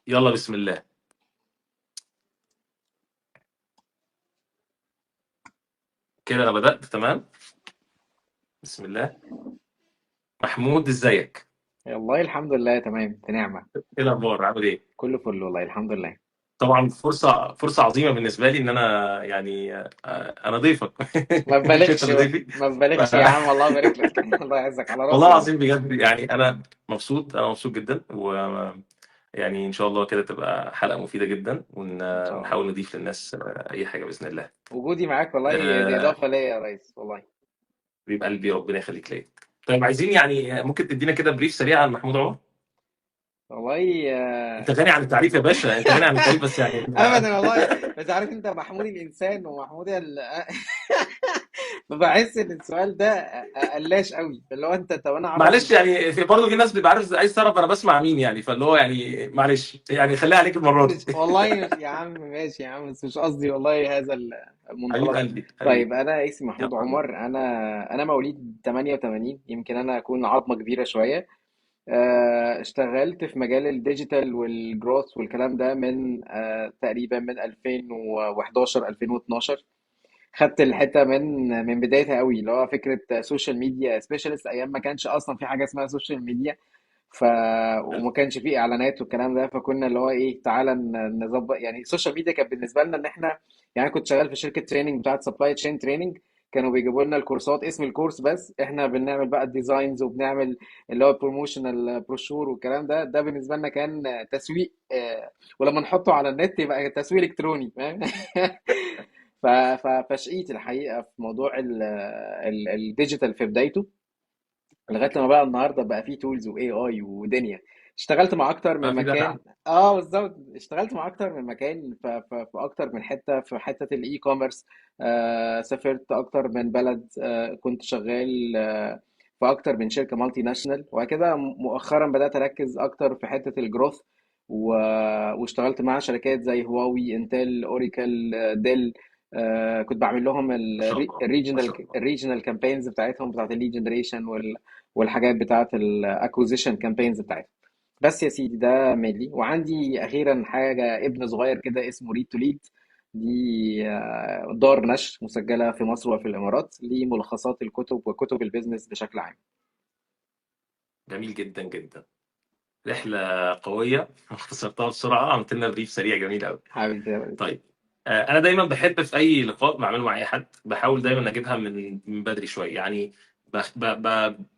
يلا بسم الله. كده انا بدأت. تمام، بسم الله. محمود ازيك؟ والله الحمد لله، تمام، في نعمة. ايه الاخبار، عامل ايه؟ كله فل والله، الحمد لله. طبعا فرصة عظيمة بالنسبة لي ان انا يعني انا ضيفك. ما مش انت تبالغش اللي بقى، ضيفي. ما ف- تبالغش يا عم، الله يبارك لك. الله يعزك، على والله راسي والله. العظيم بجد، يعني انا مبسوط، انا مبسوط جدا. و يعني ان شاء الله كده تبقى حلقة مفيدة جدا، ان شاء الله. ونحاول نضيف للناس اي حاجة باذن الله. وجودي معاك والله دي آه، اضافة ليا يا ريس والله. حبيب قلبي، ربنا يخليك ليا. طيب عايزين يعني ممكن تدينا كده brief سريع عن محمود عمر؟ والله انت غني عن التعريف يا باشا، انت غني عن التعريف، بس يعني ابدا والله. بس عارف انت محمود الانسان ومحمود فبحس ان السؤال ده قلاش قوي، اللي هو انت، طب انا اعرف. معلش، يعني في برضه في ناس بيبقى عارف، عايز تعرف انا بسمع مين، يعني فاللي هو يعني معلش، يعني خليها عليك المرة مش دي. والله، مش يا عم، ماشي يا عم، بس مش قصدي والله هذا حبيب المنطلق. قلبي طيب حبيبي. انا اسمي محمود يلا بينا. عمر. انا مواليد 88، يمكن انا اكون عظمه كبيرة شويه. اشتغلت في مجال ال digital وال growth والكلام ده من تقريبا من 2011 2012. خدت الحتة من بدايتها قوي، اللي هو فكرة social media specialist، ايام ما كانش اصلا في حاجة اسمها social media. ف وما كانش فيه اعلانات والكلام ده، فكنا اللي هو ايه، تعالى نظبط. يعني ال social media كانت بالنسبة لنا ان احنا، يعني أنا كنت شغال في شركة training بتاعت supply chain training. كانوا بيجيبوا لنا الكورسات، اسم الكورس، بس احنا بنعمل بقى ال designs وبنعمل اللي هو ال promotional brochure والكلام ده. ده بالنسبة لنا كان تسويق، ولما نحطه على النت يبقى تسويق الكتروني، فاهم؟ فشقيت الحقيقة في موضوع ال digital في بدايته، لغاية لما بقى النهارده بقى فيه tools و AI ودنيا. اشتغلت مع اكتر ما من في مكان. دلع. اه بالظبط، اشتغلت مع اكتر من مكان، في اكتر من حته، في حتة ال e-commerce. سافرت اكتر من بلد، كنت شغال في اكتر من شركة مالتي ناشونال. وبعد كده مؤخرا بدات اركز اكتر في حتة ال growth، و... واشتغلت مع شركات زي هواوي، انتل، اوريكل، ديل. كنت بعمل لهم ما شاء الله، ما الريجنال شاء الله. ال regional campaigns بتاعتهم، بتاعت ال lead generation والحاجات بتاعه ال acquisition campaigns بتاعتهم. بس يا سيدي ده مالي. وعندي اخيرا حاجه، ابن صغير كده اسمه Read to Lead. دي دار نشر مسجله في مصر وفي الامارات لملخصات الكتب وكتب ال business بشكل عام. جميل جدا جدا. رحله قوية اختصرتها بسرعه، عملت لنا brief سريع جميل قوي. حبيبي. طيب، انا دايما بحب في اي لقاء بعمله مع اي حد بحاول دايما اجيبها من بدري شويه، يعني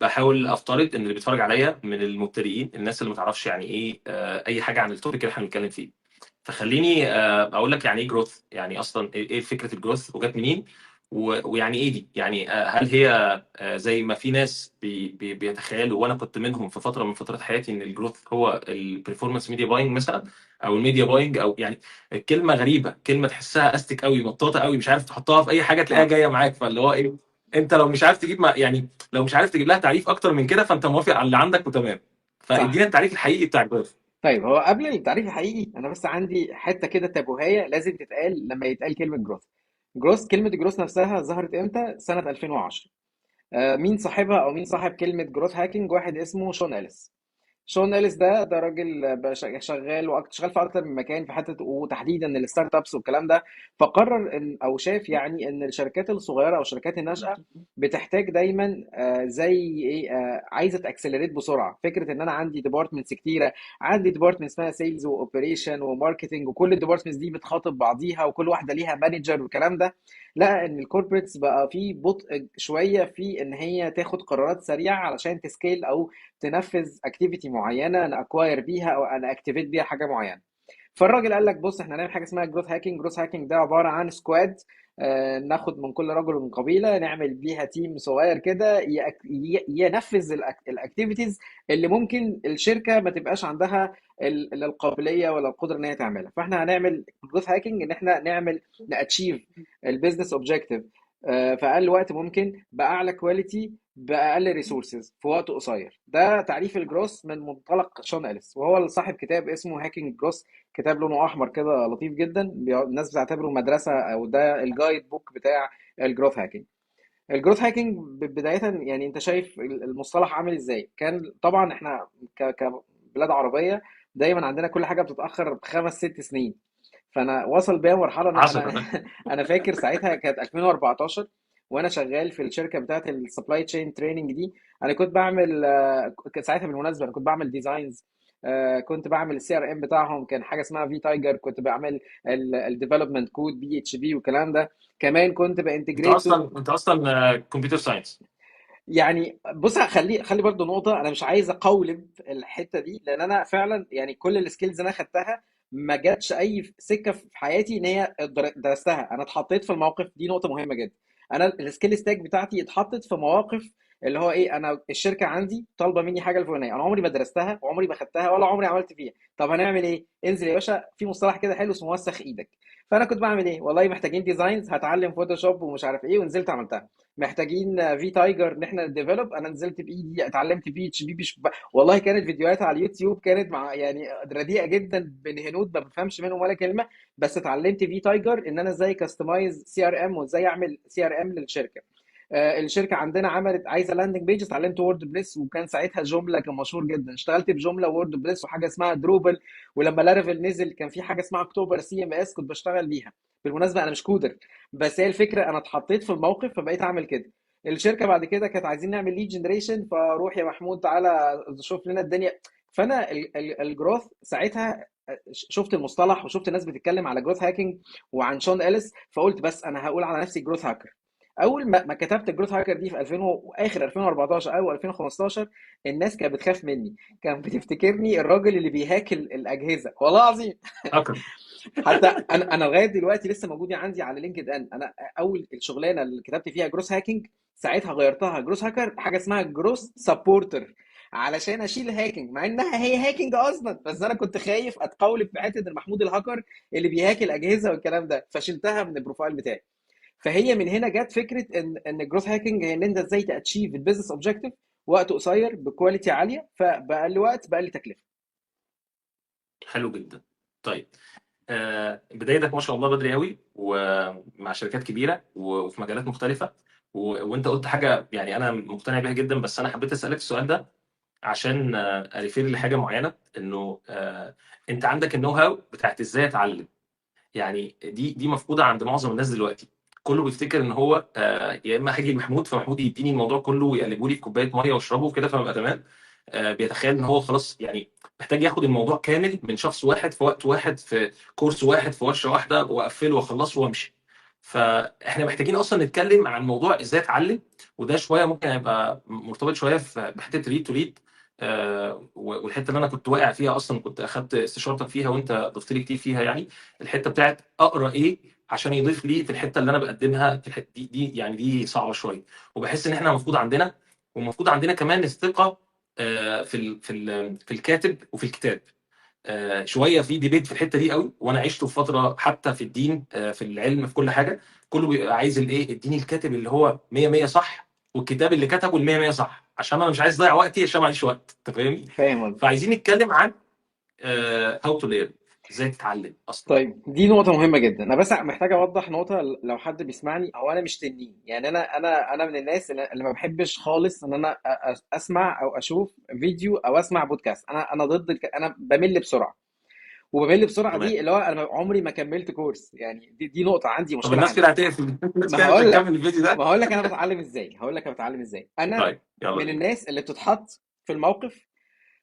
بحاول افترض ان اللي بيتفرج عليا من المبتدئين، الناس اللي ما تعرفش يعني ايه اي حاجة عن ال topic اللي احنا بنتكلم فيه. فخليني اقول لك يعني ايه growth، يعني اصلا ايه فكرة ال growth وجت منين، ويعني ايه دي، يعني هل هي زي ما في ناس بي بي بيتخيلوا، وانا كنت منهم في فترة من فترات حياتي، ان ال growth هو ال performance media buying مثلا، او ال media buying، او يعني الكلمة غريبة، كلمة تحسها استك قوي، مطاطه قوي، مش عارف تحطها في اي حاجة تلاقيها صح. جاية معاك. فاللي هو ايه، انت لو مش عارف تجيب يعني لو مش عارف تجيب لها تعريف اكتر من كده، فانت موافق على اللي عندك وتمام. صح. فادينا التعريف الحقيقي بتاع ال growth. طيب هو قبل التعريف الحقيقي، انا بس عندي حتة كده تابوهيه لازم تتقال لما يتقال كلمة growth. growth، كلمة growth نفسها ظهرت امتى؟ سنة 2010. مين صاحبها، او مين صاحب كلمة growth hacking؟ واحد اسمه شون اليس. شون اليس ده راجل شغال، شغال في اكتر من مكان في حته، وتحديدا ال startups والكلام ده. فقرر ان، او شاف يعني، ان الشركات الصغيرة او الشركات الناشئة بتحتاج دايما زي ايه، عايزه ت accelerate بسرعه. فكرة ان انا عندي departments كتيره، عندي department اسمها سيلز واوبريشن وماركتنج، وكل ال departments دي بتخاطب بعضيها، وكل واحدة ليها manager والكلام ده. لقى ان ال corporates بقى في بطء شوية في ان هي تاخد قرارات سريعة علشان ت scale او تنفذ activity معينه، انا acquire بيها او انا activate بيها حاجة معينه. فالراجل قال لك بص، احنا هنعمل حاجة اسمها growth hacking. growth hacking ده عبارة عن squad، ناخد من كل رجل من قبيله، نعمل بيها team صغير كده ينفذ ال activities اللي ممكن الشركة ما تبقاش عندها القابلية ولا القدرة ان هي تعملها. فاحنا هنعمل growth hacking ان احنا نعمل ن achieve ال business objective في اقل وقت ممكن، باعلى quality، باقل resources، في وقت قصير. ده تعريف الجروس من منطلق شون اليس، وهو اللي صاحب كتاب اسمه Hacking Growth. كتاب لونه احمر كده لطيف جدا، الناس بتعتبره مدرسه، او ده ال guide book بتاع الجروث هاكينج. الجروث هاكينج بداية، يعني انت شايف المصطلح عامل ازاي؟ كان طبعا احنا كبلاد عربية دايما عندنا كل حاجة بتتاخر ب5 6 سنين. فانا وصل بيا مرحلة انا حصل. انا انا فاكر ساعتها كانت 2014، وانا شغال في الشركة بتاعه ال supply chain training دي. انا كنت بعمل كان ساعتها بالمناسبة انا كنت بعمل designs، كنت بعمل ال CRM بتاعهم، كان حاجة اسمها Vtiger، كنت بعمل ال development code PHP والكلام ده، كمان كنت انت بانتجريت. اصلا انت اصلا computer science؟ يعني بص، خلي برضو نقطة، أنا مش عايز أقولب الحتة دي، لأن أنا فعلا يعني كل ال skills اللي أنا خدتها ما جاتش أي سكة في حياتي إن هي درستها، أنا اتحطيت في الموقف. دي نقطة مهمة جدا. أنا ال skill stack بتاعتي اتحطت في مواقف، اللي هو إيه، أنا الشركة عندي طالبة مني حاجة الفلانية، أنا عمري ما درستها وعمري ما خدتها ولا عمري عملت فيها. طب هنعمل إيه؟ انزل يا باشا، في مصطلح كده حلو اسمه وسخ إيدك. فأنا كنت بعمل إيه؟ والله محتاجين designs، هتعلم Photoshop ومش عارف إيه، ونزلت عملتها. محتاجين Vtiger ان احنا develop، انا نزلت بايدي اتعلمت PHP والله كانت فيديوهات على اليوتيوب كانت مع يعني رديئة جدا بين هنود ما بفهمش منهم ولا كلمه، بس اتعلمت Vtiger ان انا ازاي customize CRM وازاي اعمل CRM للشركة. الشركة عندنا عملت عايزه landing page، اتعلمت WordPress، وكان ساعتها Joomla كان مشهور جدا، اشتغلت ب Joomla WordPress وحاجه اسمها Drupal. ولما Laravel نزل كان في حاجة اسمها October CMS كنت بشتغل بيها. بالمناسبة انا مش coder، بس هي الفكرة انا اتحطيت في الموقف فبقيت اعمل كده. الشركة بعد كده كانت عايزين نعمل lead generation، فروح يا محمود تعالى شوف لنا الدنيا. فانا ال growth ساعتها شفت المصطلح وشفت الناس بتتكلم على growth hacking وعن Sean Ellis، فقلت بس انا هقول على نفسي growth hacker. اول ما كتبت ال growth hacker دي في 2000 واخر 2014 او 2015، الناس كانت بتخاف مني، كانت بتفتكرني الراجل اللي بي hack الاجهزة، والله العظيم. هاكر. حتى انا لغاية دلوقتي لسه موجودة عندي على LinkedIn. انا اول الشغلانة اللي كتبت فيها growth hacking ساعتها غيرتها growth hacker حاجة اسمها growth supporter علشان اشيل hacking، مع انها هي hacking اصلا، بس انا كنت خايف اتقولب في حتة المحمود الهاكر اللي بي hack الاجهزة والكلام ده، فشلتها من ال profile بتاعي. فهي من هنا جت فكرة ان ال growth hacking هي ان انت ازاي ت achieve ال business objective وقت قصير ب quality عالية، فباقل وقت باقل تكلفة. حلو جدا. طيب بدايتك ما شاء الله بدري قوي ومع شركات كبيرة وفي مجالات مختلفة، وانت قلت حاجة يعني انا مقتنع بيها جدا، بس انا حبيت اسالك السؤال ده عشان ا refer لحاجة معينة، انه انت عندك ال know how بتاعت ازاي اتعلم. يعني دي مفقودة عند معظم الناس دلوقتي. كله بيفتكر ان هو يا اما هاجي لمحمود فمحمود يديني الموضوع كله ويقلبه لي في كوباية مية واشربه كده فببقى تمام. بيتخيل ان هو خلاص يعني محتاج ياخد الموضوع كامل من شخص واحد في وقت واحد في كورس واحد في ورشه واحدة واقفله واخلصه وامشي. فاحنا محتاجين اصلا نتكلم عن موضوع ازاي اتعلم، وده شوية ممكن يبقى مرتبط شوية بحته read to lead، والحتة اللي انا كنت واقع فيها اصلا كنت اخدت استشارتك فيها وانت ضفت لي كتير فيها. يعني الحتة بتاعت اقرا ايه عشان يضيف لي في الحتة اللي انا بقدمها في الحتة دي يعني دي صعبة شوية، وبحس ان احنا المفروض عندنا، ومفروض عندنا كمان الثقة في في في الكاتب وفي الكتاب. شوية في debate في الحتة دي قوي، وانا عشته في فترة حتى في الدين، في العلم، في كل حاجة، كله بيبقى عايز الايه، اديني الكاتب اللي هو 100 100 صح، والكتاب اللي كتبه ال 100 100 صح، عشان انا مش عايز اضيع وقتي، عشان ما عنديش وقت. انت فاهمني؟ فاهم. فعايزين نتكلم عن how to learn، ازاي تتعلم اصلا. طيب دي نقطة مهمة جدا. أنا بس محتاج أوضح نقطة لو حد بيسمعني. هو أنا مش تنين، يعني أنا من الناس اللي ما بحبش خالص إن أنا أسمع أو أشوف فيديو أو أسمع بودكاست. أنا ضد أنا بمل بسرعة، وبمل بسرعة دي اللي هو أنا عمري ما كملت كورس. يعني دي نقطة عندي، مشكلة طب الناس عندي. كده هتقفل، الناس ما كده مش هقول لك هتكمل الفيديو ده. ما هقول لك أنا بتعلم إزاي، هقول لك أنا بتعلم إزاي. أنا طيب يلا من بينا. الناس اللي بتتحط في الموقف،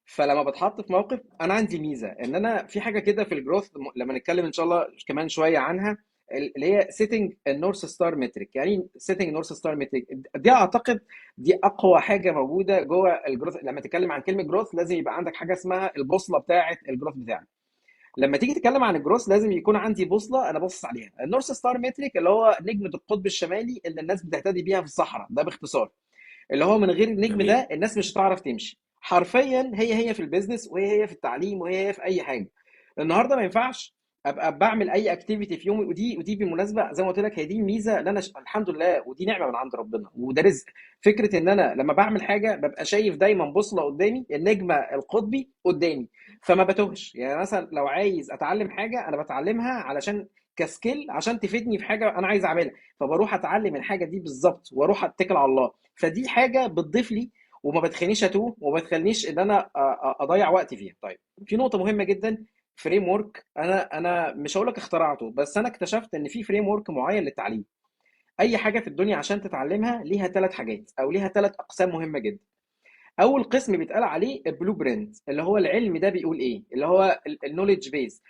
فلما بتحط في موقف انا عندي ميزة ان انا في حاجة كده في ال growth لما نتكلم ان شاء الله كمان شوية عنها، اللي هي setting ال North Star metric. يعني setting North Star metric دي اعتقد دي اقوى حاجة موجودة جوه ال growth. لما تتكلم عن كلمة growth لازم يبقى عندك حاجة اسمها البوصلة بتاعه ال growth بتاعك. لما تيجي تتكلم عن ال growth لازم يكون عندي بوصله انا باصص عليها. ال North Star metric اللي هو نجمه القطب الشمالي اللي الناس بتهتدي بيها في الصحراء، ده باختصار اللي هو من غير النجم ده الناس مش هتعرف تمشي حرفيا. هي في ال business، وهي في التعليم، وهي في اي حاجة. النهارده ما ينفعش ابقى بعمل اي activity في يومي، ودي بالمناسبة زي ما قلت لك هي دي ميزة اللي انا الحمد لله، ودي نعمه من عند ربنا وده رزق. فكرة ان انا لما بعمل حاجة ببقى شايف دايما بوصله قدامي، النجمة القطبي قدامي، فما بتوهش. يعني مثلا لو عايز اتعلم حاجة انا بتعلمها علشان ك skill، عشان تفيدني في حاجة انا عايز اعملها، فبروح اتعلم الحاجة دي بالظبط واروح اتكل على الله. فدي حاجة بتضيف لي وما بتخلينيش اتوه، وما بتخلينيش ان انا اضيع وقتي فيها. طيب، في نقطة مهمة جدا، framework انا مش هقول لك اخترعته، بس انا اكتشفت ان في framework معين للتعليم. اي حاجة في الدنيا عشان تتعلمها ليها ثلاث حاجات، او ليها ثلاث اقسام مهمة جدا. اول قسم بيتقال عليه ال blueprint، اللي هو العلم ده بيقول ايه، اللي هو ال knowledge base.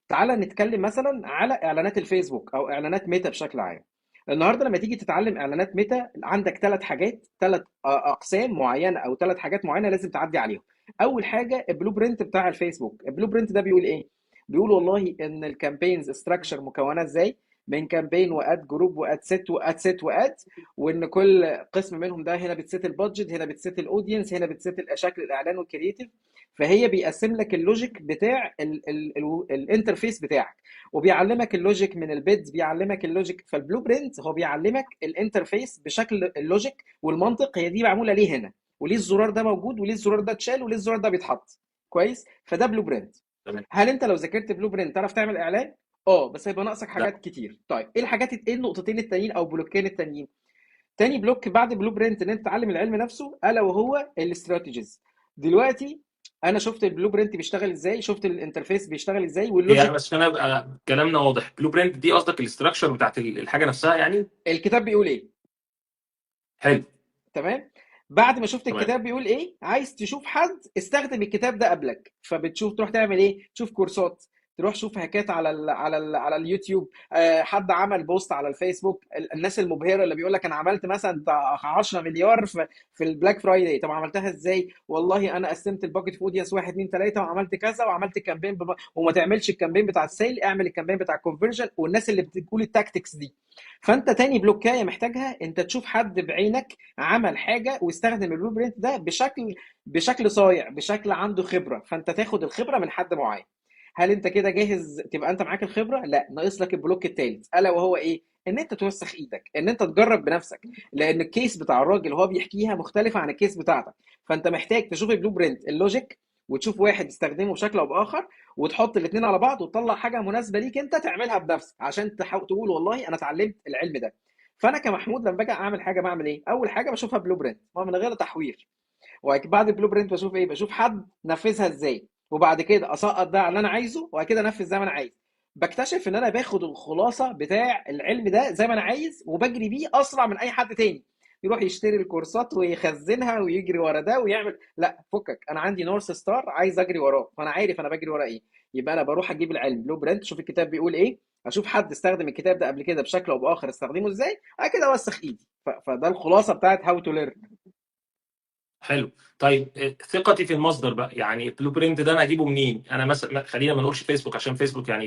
تعال نتكلم مثلا على اعلانات الفيسبوك او اعلانات ميتا بشكل عام. النهارده لما تيجي تتعلم اعلانات ميتا، عندك ثلاث حاجات، ثلاث اقسام معينة، او ثلاث حاجات معينة لازم تعدي عليهم. اول حاجة ال blueprint بتاع الفيسبوك. ال blueprint ده بيقول ايه؟ بيقول والله ان ال campaigns structure مكونة ازاي من كامبين واد جروب واد ست واد ست واد، وان كل قسم منهم ده هنا بت set ال budget، هنا بت set ال audience، هنا بت set شكل الاعلان وال creative. فهي بيقسم لك ال logic بتاع ال interface بتاعك، وبيعلمك ال logic من ال bids، بيعلمك ال logic. فال blueprint هو بيعلمك ال interface بشكل ال logic والمنطق، هي دي معمولة ليه هنا، وليه الزرار ده موجود، وليه الزرار ده اتشال، وليه الزرار ده بيتحط. كويس؟ فده blueprint. تمام. هل انت لو ذاكرت blueprint تعرف تعمل اعلان؟ بس هيبقى ناقصك لا. حاجات كتير. طيب ايه الحاجات، ايه النقطتين التانيين او block ين التانيين؟ تاني block بعد blueprint ان انت تتعلم العلم نفسه، الا وهو ال strategies. دلوقتي انا شفت ال blueprint بيشتغل ازاي، شفت ال interface بيشتغل ازاي، يعني وال logic. بس عشان ابقى كلامنا واضح، blueprint دي قصدك ال structure بتاعت الحاجة نفسها يعني؟ الكتاب بيقول ايه؟ حلو. تمام. بعد ما شفت تمام. الكتاب بيقول ايه، عايز تشوف حد استخدم الكتاب ده قبلك، فبتشوف تروح تعمل ايه؟ تشوف كورسات، تروح شوف hack ات على ال على ال على اليوتيوب، حد عمل post على الفيسبوك، الناس المبهره اللي بيقول لك انا عملت مثلا بتاع 10 مليار في ال Black Friday. طب عملتها ازاي؟ والله انا قسمت ال budget في audience 1 2 3 وعملت كذا وعملت campaign وما تعملش ال campaign بتاع ال sale، اعمل ال campaign بتاع ال conversion، والناس اللي بتقول ال tactics دي. فانت تاني block ايه محتاجها، انت تشوف حد بعينك عمل حاجة واستخدم ال blueprint ده بشكل صايع، بشكل عنده خبره، فانت تاخد الخبرة من حد معين. هل انت كده جاهز تبقى انت معاك الخبرة؟ لا، ناقص لك ال block الثالث، الا وهو ايه؟ ان انت توسخ ايدك، ان انت تجرب بنفسك، لان ال case بتاع الراجل هو بيحكيها مختلفة عن ال case بتاعتك. فانت محتاج تشوف ال blueprint، ال logic، وتشوف واحد يستخدمه بشكل او باخر، وتحط الاثنين على بعض وتطلع حاجة مناسبة ليك انت تعملها بنفسك، عشان تقول والله انا اتعلمت العلم ده. فانا كمحمود لما باجي اعمل حاجة بعمل ايه؟ اول حاجة بشوفها blueprint، ما من غير تحوير، وبعد ال blueprint بشوف ايه؟ بشوف حد نفذها ازاي، وبعد كده اسقط ده على اللي انا عايزه، وبعد كده انفذ زي ما انا عايز. بكتشف ان انا باخد الخلاصة بتاع العلم ده زي ما انا عايز، وبجري بيه اسرع من اي حد تاني يروح يشتري الكورسات ويخزنها ويجري ورا ده ويعمل. لا فكك، انا عندي north star عايز اجري وراه، فانا عارف انا بجري ورا ايه. يبقى انا بروح اجيب العلم blueprint، اشوف الكتاب بيقول ايه، اشوف حد استخدم الكتاب ده قبل كده بشكل او باخر استخدمه ازاي، بعد كده اوسخ ايدي. فده الخلاصة بتاعت how to learn. حلو. طيب ثقتي في المصدر بقى، يعني ال blueprint ده انا اجيبه منين؟ انا مثلا خلينا ما نقولش فيسبوك عشان فيسبوك يعني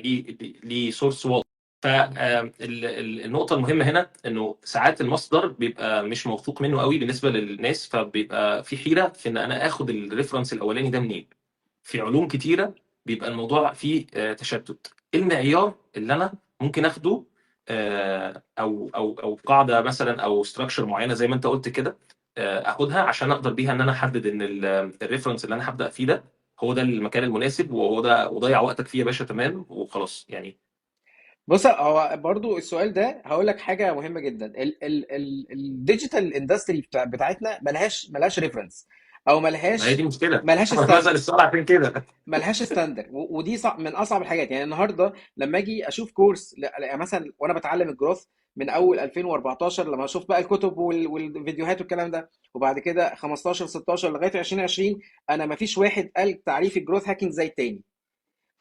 دي source واضح. فالنقطة المهمة هنا انه ساعات المصدر بيبقى مش موثوق منه قوي بالنسبة للناس، فبيبقى في حيرة في ان انا اخد ال reference الاولاني ده منين. في علوم كتيرة بيبقى الموضوع فيه تشتت. ايه المعيار اللي انا ممكن اخده، او او او قاعدة مثلا او structure معينة زي ما انت قلت كده، اخدها عشان اقدر بيها ان انا احدد ان ال reference اللي انا هبدا فيه ده هو ده المكان المناسب، وهو ده، وضيع وقتك فيه يا باشا، تمام وخلاص. يعني بص، هو برضو السؤال ده هقول لك حاجة مهمة جدا. ال digital industry بتاعتنا ملهاش reference، او ما هي دي مشكلة. ملهاش انا بسال standard، السؤال عشان كده. ملهاش standard، ودي من اصعب الحاجات. يعني النهارده لما اجي اشوف course مثلا وانا بتعلم ال growth من اول 2014، لما اشوف بقى الكتب والفيديوهات والكلام ده، وبعد كده 15 16 لغاية 2020، انا ما فيش واحد قال تعريف ال growth hacking زي التاني.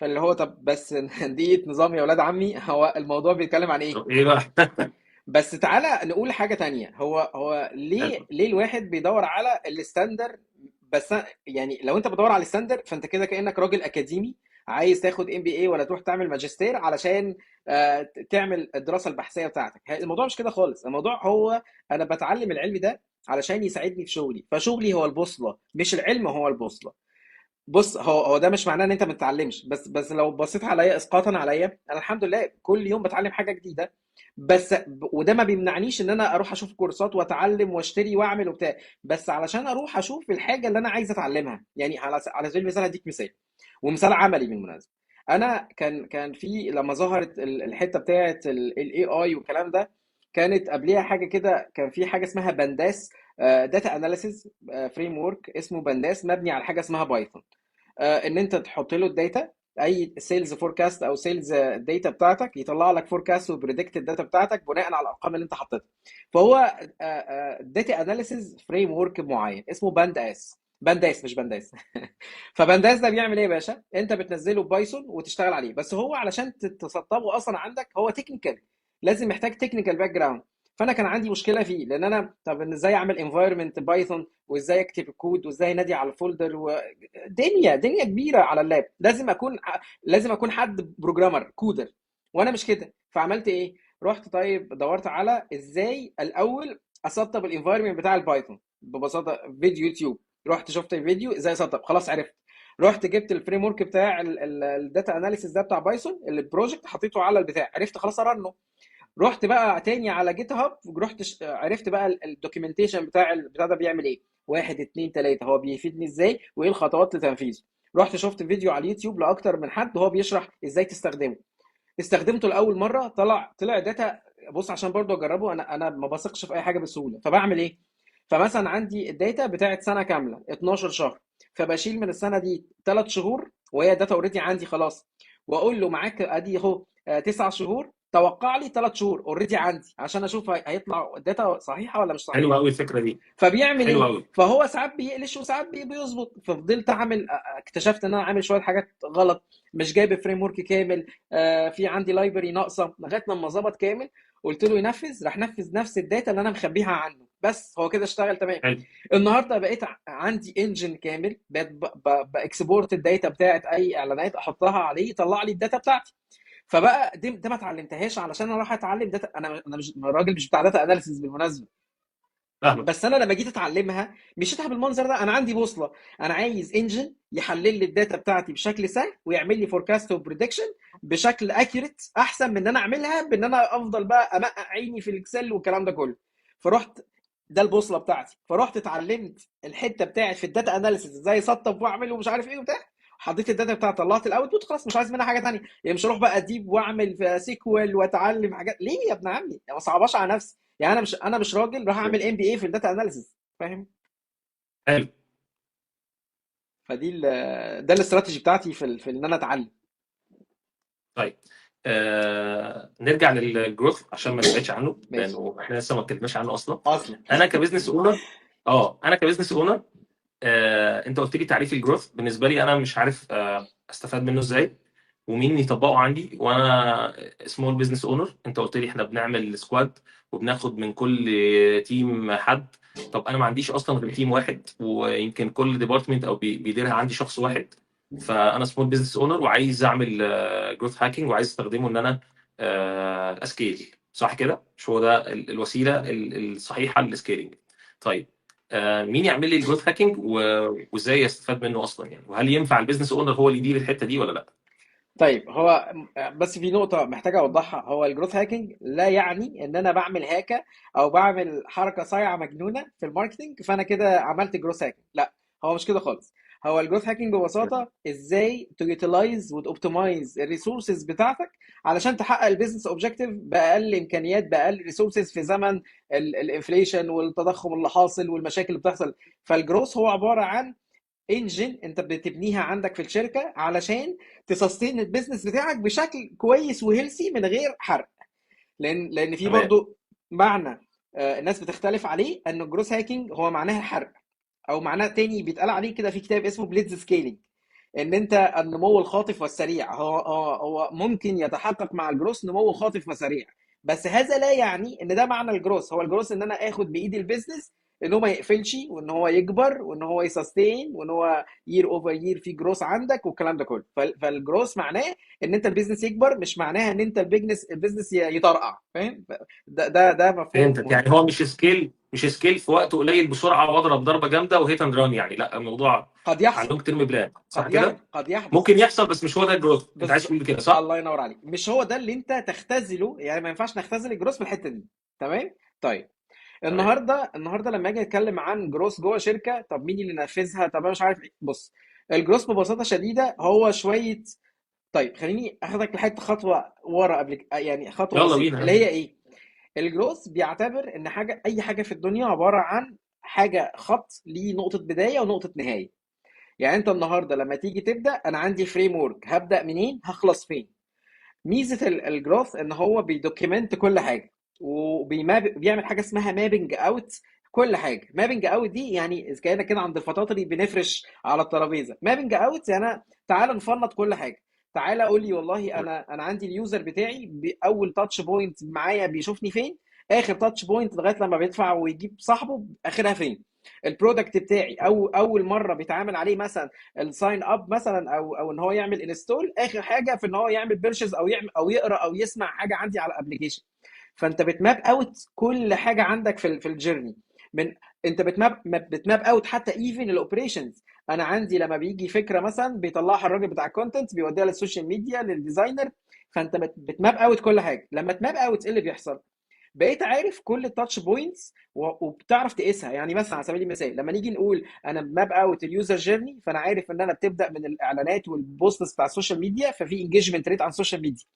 فاللي هو طب بس دي نظام يا ولاد عمي، هو الموضوع بيتكلم عن ايه؟ طب ايه بقى؟ بس تعالى نقول حاجة تانية. هو ليه الواحد بيدور على ال standard؟ بس يعني لو انت بتدور على ال standard فانت كده كأنك راجل اكاديمي عايز تاخد MBA ولا تروح تعمل ماجستير علشان تعمل الدراسة البحثية بتاعتك. الموضوع مش كده خالص. الموضوع هو انا بتعلم العلم ده علشان يساعدني في شغلي، فشغلي هو البوصلة، مش العلم هو البوصلة. بص، هو ده مش معناه ان انت ما تتعلمش، بس لو بصيت عليا اسقاطا عليا انا الحمد لله كل يوم بتعلم حاجة جديدة، بس وده ما بيمنعنيش ان انا اروح اشوف كورسات واتعلم واشتري واعمل وبتاع، بس علشان اروح اشوف الحاجة اللي انا عايز اتعلمها. يعني على سبيل المثال هديك مثال، ومثال عملي بالمناسبة. انا كان في لما ظهرت الحتة بتاعه ال AI والكلام ده، كانت قبليها حاجة كده، كان في حاجة اسمها Pandas، data analysis framework اسمه Pandas، مبني على حاجة اسمها Python. ان انت تحط له ال data، اي sales forecast او sales data بتاعتك، يطلع لك forecast و predict ال data بتاعتك بناء على الارقام اللي انت حطيتها. فهو data analysis framework معين اسمه Pandas، Pandas مش بنداس. ف Pandas ده بيعمل ايه يا باشا؟ انت بتنزله Python وتشتغل عليه، بس هو علشان تسطبه اصلا عندك هو technical، لازم محتاج technical background. فانا كان عندي مشكلة فيه، لان انا طب ازاي اعمل environment Python، وازاي اكتب الكود، وازاي انادي على ال folder، دنيا دنيا كبيرة على ال lap. لازم اكون حد programmer coder، وانا مش كده. فعملت ايه؟ رحت طيب دورت على ازاي الاول اسطب ال environment بتاع ال Python ببساطة، فيديو يوتيوب، رحت شفت الفيديو ازاي اسطب، خلاص عرفت. رحت جبت ال framework بتاع ال data analysis ده بتاع Python، ال project حطيته على البتاع، عرفت خلاص ا run ه. رحت بقى تاني على GitHub، رحت عرفت بقى ال documentation بتاع البتاع ده بيعمل ايه، 1 2 3، هو بيفيدني ازاي وايه الخطوات لتنفيذه. رحت شفت فيديو على اليوتيوب لاكتر من حد وهو بيشرح ازاي تستخدمه. استخدمته لاول مرة، طلع data. بص عشان برضو اجربه، انا ما بثقش في اي حاجة بسهولة، فبعمل ايه؟ فمثلا عندي ال data بتاعت سنة كاملة 12 شهر، فبشيل من السنة دي 3 شهور وهي data already عندي خلاص، واقول له معاك ادي اهو 9 شهور، توقع لي 3 شهور already عندي عشان اشوف هيطلع ال data صحيحه ولا مش صحيحه. حلوة قوي الفكرة دي. فبيعمل حلوة ايه؟ قوي. فهو ساعات بيقلش وساعات بيظبط. ففضلت اعمل، اكتشفت ان انا عامل شوية حاجات غلط، مش جايب framework كامل، في عندي library ناقصه، لغاية لما ظبط كامل قلت له ينفذ، راح نفذ نفس ال data اللي انا مخبيها عنه، بس هو كده اشتغل تمام. حلو. النهارده بقيت عندي engine كامل، بقيت ب export ال data بتاعت اي اعلانات احطها عليه يطلع لي ال data بتاعتي. فبقى ده ما اتعلمتهاش علشان انا راح اتعلم data، انا مش راجل مش بتاع data analysis بالمناسبة. فاهمك. بس انا لما جيت اتعلمها مشيتها بالمنظر ده. انا عندي بوصله، انا عايز engine يحلل لي ال data بتاعتي بشكل سهل ويعمل لي forecast و prediction بشكل accurate، احسن من ان انا اعملها بان انا افضل بقى امقع عيني في ال Excel والكلام ده كله. فرحت ده البوصلة بتاعتي، فرحت اتعلمت الحتة بتاعت في ال data analysis ازاي اسطب واعمل ومش عارف ايه وبتاع، حطيت ال data بتاعتي، طلعت ال output، خلاص مش عايز منها حاجة ثانية. يعني مش هروح بقى deep واعمل في SQL واتعلم حاجات ليه يا ابن عمي؟ ما صعباش على نفسي يعني. انا مش راجل راح اعمل MBA في ال data analysis، فاهم؟ حلو. فدي ده الاستراتيجي بتاعتي في ان انا اتعلم. طيب نرجع لل growth عشان ما نبعدش عنه، ماشي. لانه احنا لسه ما اتكلمناش عنه اصلا. اصلا انا ك business owner، انت قلت لي تعريف ال growth، بالنسبة لي انا مش عارف استفاد منه ازاي ومين يطبقه عندي، وانا small business owner. انت قلت لي احنا بنعمل squad وبناخد من كل team حد، طب انا ما عنديش اصلا غير team واحد، ويمكن كل department او بيديرها عندي شخص واحد. فانا small business owner وعايز اعمل growth hacking وعايز استخدمه ان انا ا scale، صح كده؟ مش هو ده الوسيلة الصحيحة لل scaling؟ طيب مين يعمل لي ال growth hacking وازاي استفاد منه اصلا يعني؟ وهل ينفع ال business owner هو اللي يدير الحتة دي ولا لا؟ طيب هو بس في نقطة محتاج أوضحها. هو ال growth hacking لا يعني إن أنا بعمل هاكة أو بعمل حركة صايعة مجنونة في ال marketing فأنا كده عملت growth hacking، لا هو مش كده خالص. هو ال growth hacking ببساطة إزاي ت utilize وت optimize ال resources بتاعتك علشان تحقق ال business objective بأقل إمكانيات، بأقل resources في زمن ال inflation والتضخم اللي حاصل والمشاكل اللي بتحصل. فال growth هو عبارة عن engine انت بتبنيها عندك في الشركة علشان ت sustain ال business بتاعك بشكل كويس و healthy من غير حرق. لان في برضو معنى الناس بتختلف عليه، ان ال growth hacking هو معناها الحرق، او معناه تاني بيتقال عليه كده في كتاب اسمه blitzscaling، ان انت النمو الخاطف والسريع. هو ممكن يتحقق مع ال growth نمو خاطف وسريع، بس هذا لا يعني ان ده معنى ال growth. هو ال growth ان انا اخد بايدي ال business ان هو ما يقفلش، وان هو يكبر، وان هو ي sustain، وان هو year over year في growth عندك والكلام ده كله. فال growth معناه ان انت ال business يكبر، مش معناها ان انت ال business يطرقع، فاهم؟ ده مفهوم فهمتك. مهم. يعني هو مش scale في وقت قليل بسرعة واضرب ضربه جامدة و hit and run يعني، لا الموضوع قد يحصل، على long term plan، صح كده؟ قد يحدث، ممكن يحصل، بس مش هو ده ال growth. انت عايز تقول كده صح؟ الله ينور عليك، مش هو ده اللي انت تختزله، يعني ما ينفعش نختزل ال growth في الحتة دي. تمام؟ طيب النهارده لما اجي اتكلم عن growth جوه شركة، طب مين اللي نفذها؟ طب انا مش عارف ايه. بص، ال growth ببساطة شديدة هو شوية. طيب خليني اخدك لحته خطوة ورا قبل، يعني خطوة يلا بسيطة، بينا. اللي هي ايه؟ ال growth بيعتبر ان اي حاجة في الدنيا عبارة عن حاجة خط ليه نقطة بداية ونقطة نهايه. يعني انت النهارده لما تيجي تبدا، انا عندي framework، هبدا منين هخلص فين. ميزة ال growth ان هو بي document كل حاجه، وبيعمل حاجة اسمها mapping out. كل حاجة mapping out دي يعني اذا كنا كده عند الفطاطري بنفرش على الترابيزة mapping out، يعني انا تعال نفنط كل حاجه. تعال قول لي والله انا عندي ال user بتاعي اول touch point معايا بيشوفني فين، اخر touch point لغاية لما بيدفع ويجيب صاحبه اخرها فين. ال product بتاعي او اول مرة بيتعامل عليه مثلا ال sign up مثلا، او ان هو يعمل install، اخر حاجة في ان هو يعمل purchase او يعمل او يقرا او يسمع حاجة عندي على ال application. فانت بت map out كل حاجة عندك في ال journey. من انت بت map out حتى even ال operations. انا عندي لما بيجي فكرة مثلا بيطلعها الراجل بتاع ال content بيوديها لل social media لل designer. فانت بت map out كل حاجة. لما ت map out ايه اللي بيحصل؟ بقيت عارف كل ال touch points وبتعرف تقيسها. يعني مثلا على سبيل المثال لما نيجي نقول انا map out ال user journey، فانا عارف ان انا بتبدا من الاعلانات وال posts بتاع ال social media، ففي engagement rate على ال social media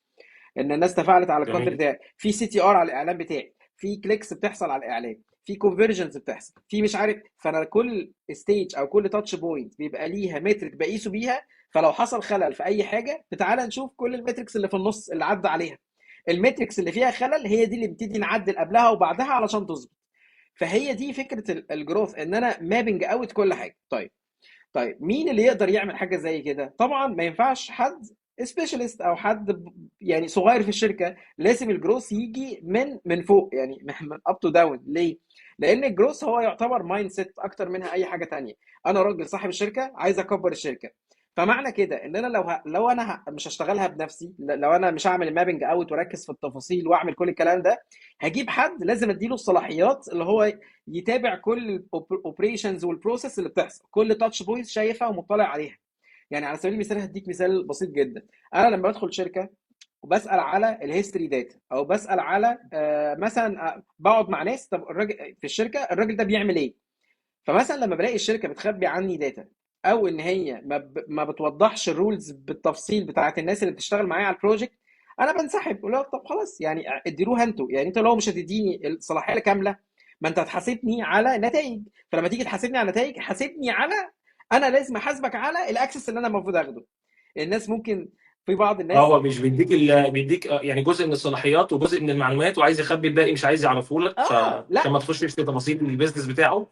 ان الناس تفاعلت على ال content جميل. بتاعي، في CTR على الاعلان بتاعي، في clicks بتحصل على الاعلان، في conversions بتحصل، في مش عارف. فانا كل stage او كل touch point بيبقى ليها metric بقيسه بيها. فلو حصل خلل في اي حاجة تعالى نشوف كل ال metrics اللي في النص اللي عدى عليها. ال metrics اللي فيها خلل هي دي اللي بنبتدي نعدل قبلها وبعدها علشان تظبط. فهي دي فكرة ال growth، ان انا mapping out كل حاجة. طيب مين اللي يقدر يعمل حاجة زي كده؟ طبعا ما ينفعش حد specialist او حد يعني صغير في الشركه، لازم ال growth يجي من فوق، يعني من up to down. ليه؟ لان ال growth هو يعتبر mindset اكتر منها اي حاجة تانية. انا راجل صاحب الشركة عايز اكبر الشركة، فمعنى كده ان انا لو انا مش هشتغلها بنفسي، لو انا مش هعمل ال mapping out واركز في التفاصيل واعمل كل الكلام ده، هجيب حد لازم اديله الصلاحيات اللي هو يتابع كل ال operations وال process اللي بتحصل، كل touch point شايفها ومطلع عليها. يعني على سبيل المثال هديك مثال بسيط جدا. انا لما بدخل شركة وبسال على ال history data، او بسال على مثلا، بقعد مع ناس، طب الراجل في الشركة الراجل ده بيعمل ايه؟ فمثلا لما بلاقي الشركة بتخبي عني data، او ان هي ما بتوضحش ال roles بالتفصيل بتاعت الناس اللي بتشتغل معايا على ال project، انا بنسحب. اقول لهم طب خلاص يعني اديروها انتوا، يعني انتوا لو مش هتديني الصلاحية الكاملة ما انت هتحاسبني على نتائج، فلما تيجي تحاسبني على نتائج حاسبني على، انا لازم احاسبك على ال access اللي انا المفروض اخده. الناس ممكن في بعض الناس هو مش بيديك بيديك يعني جزء من الصلاحيات وجزء من المعلومات وعايز يخبي الباقي، مش عايز يعرفه لك، لا. عشان ما تخشش في تفاصيل ال business بتاعه.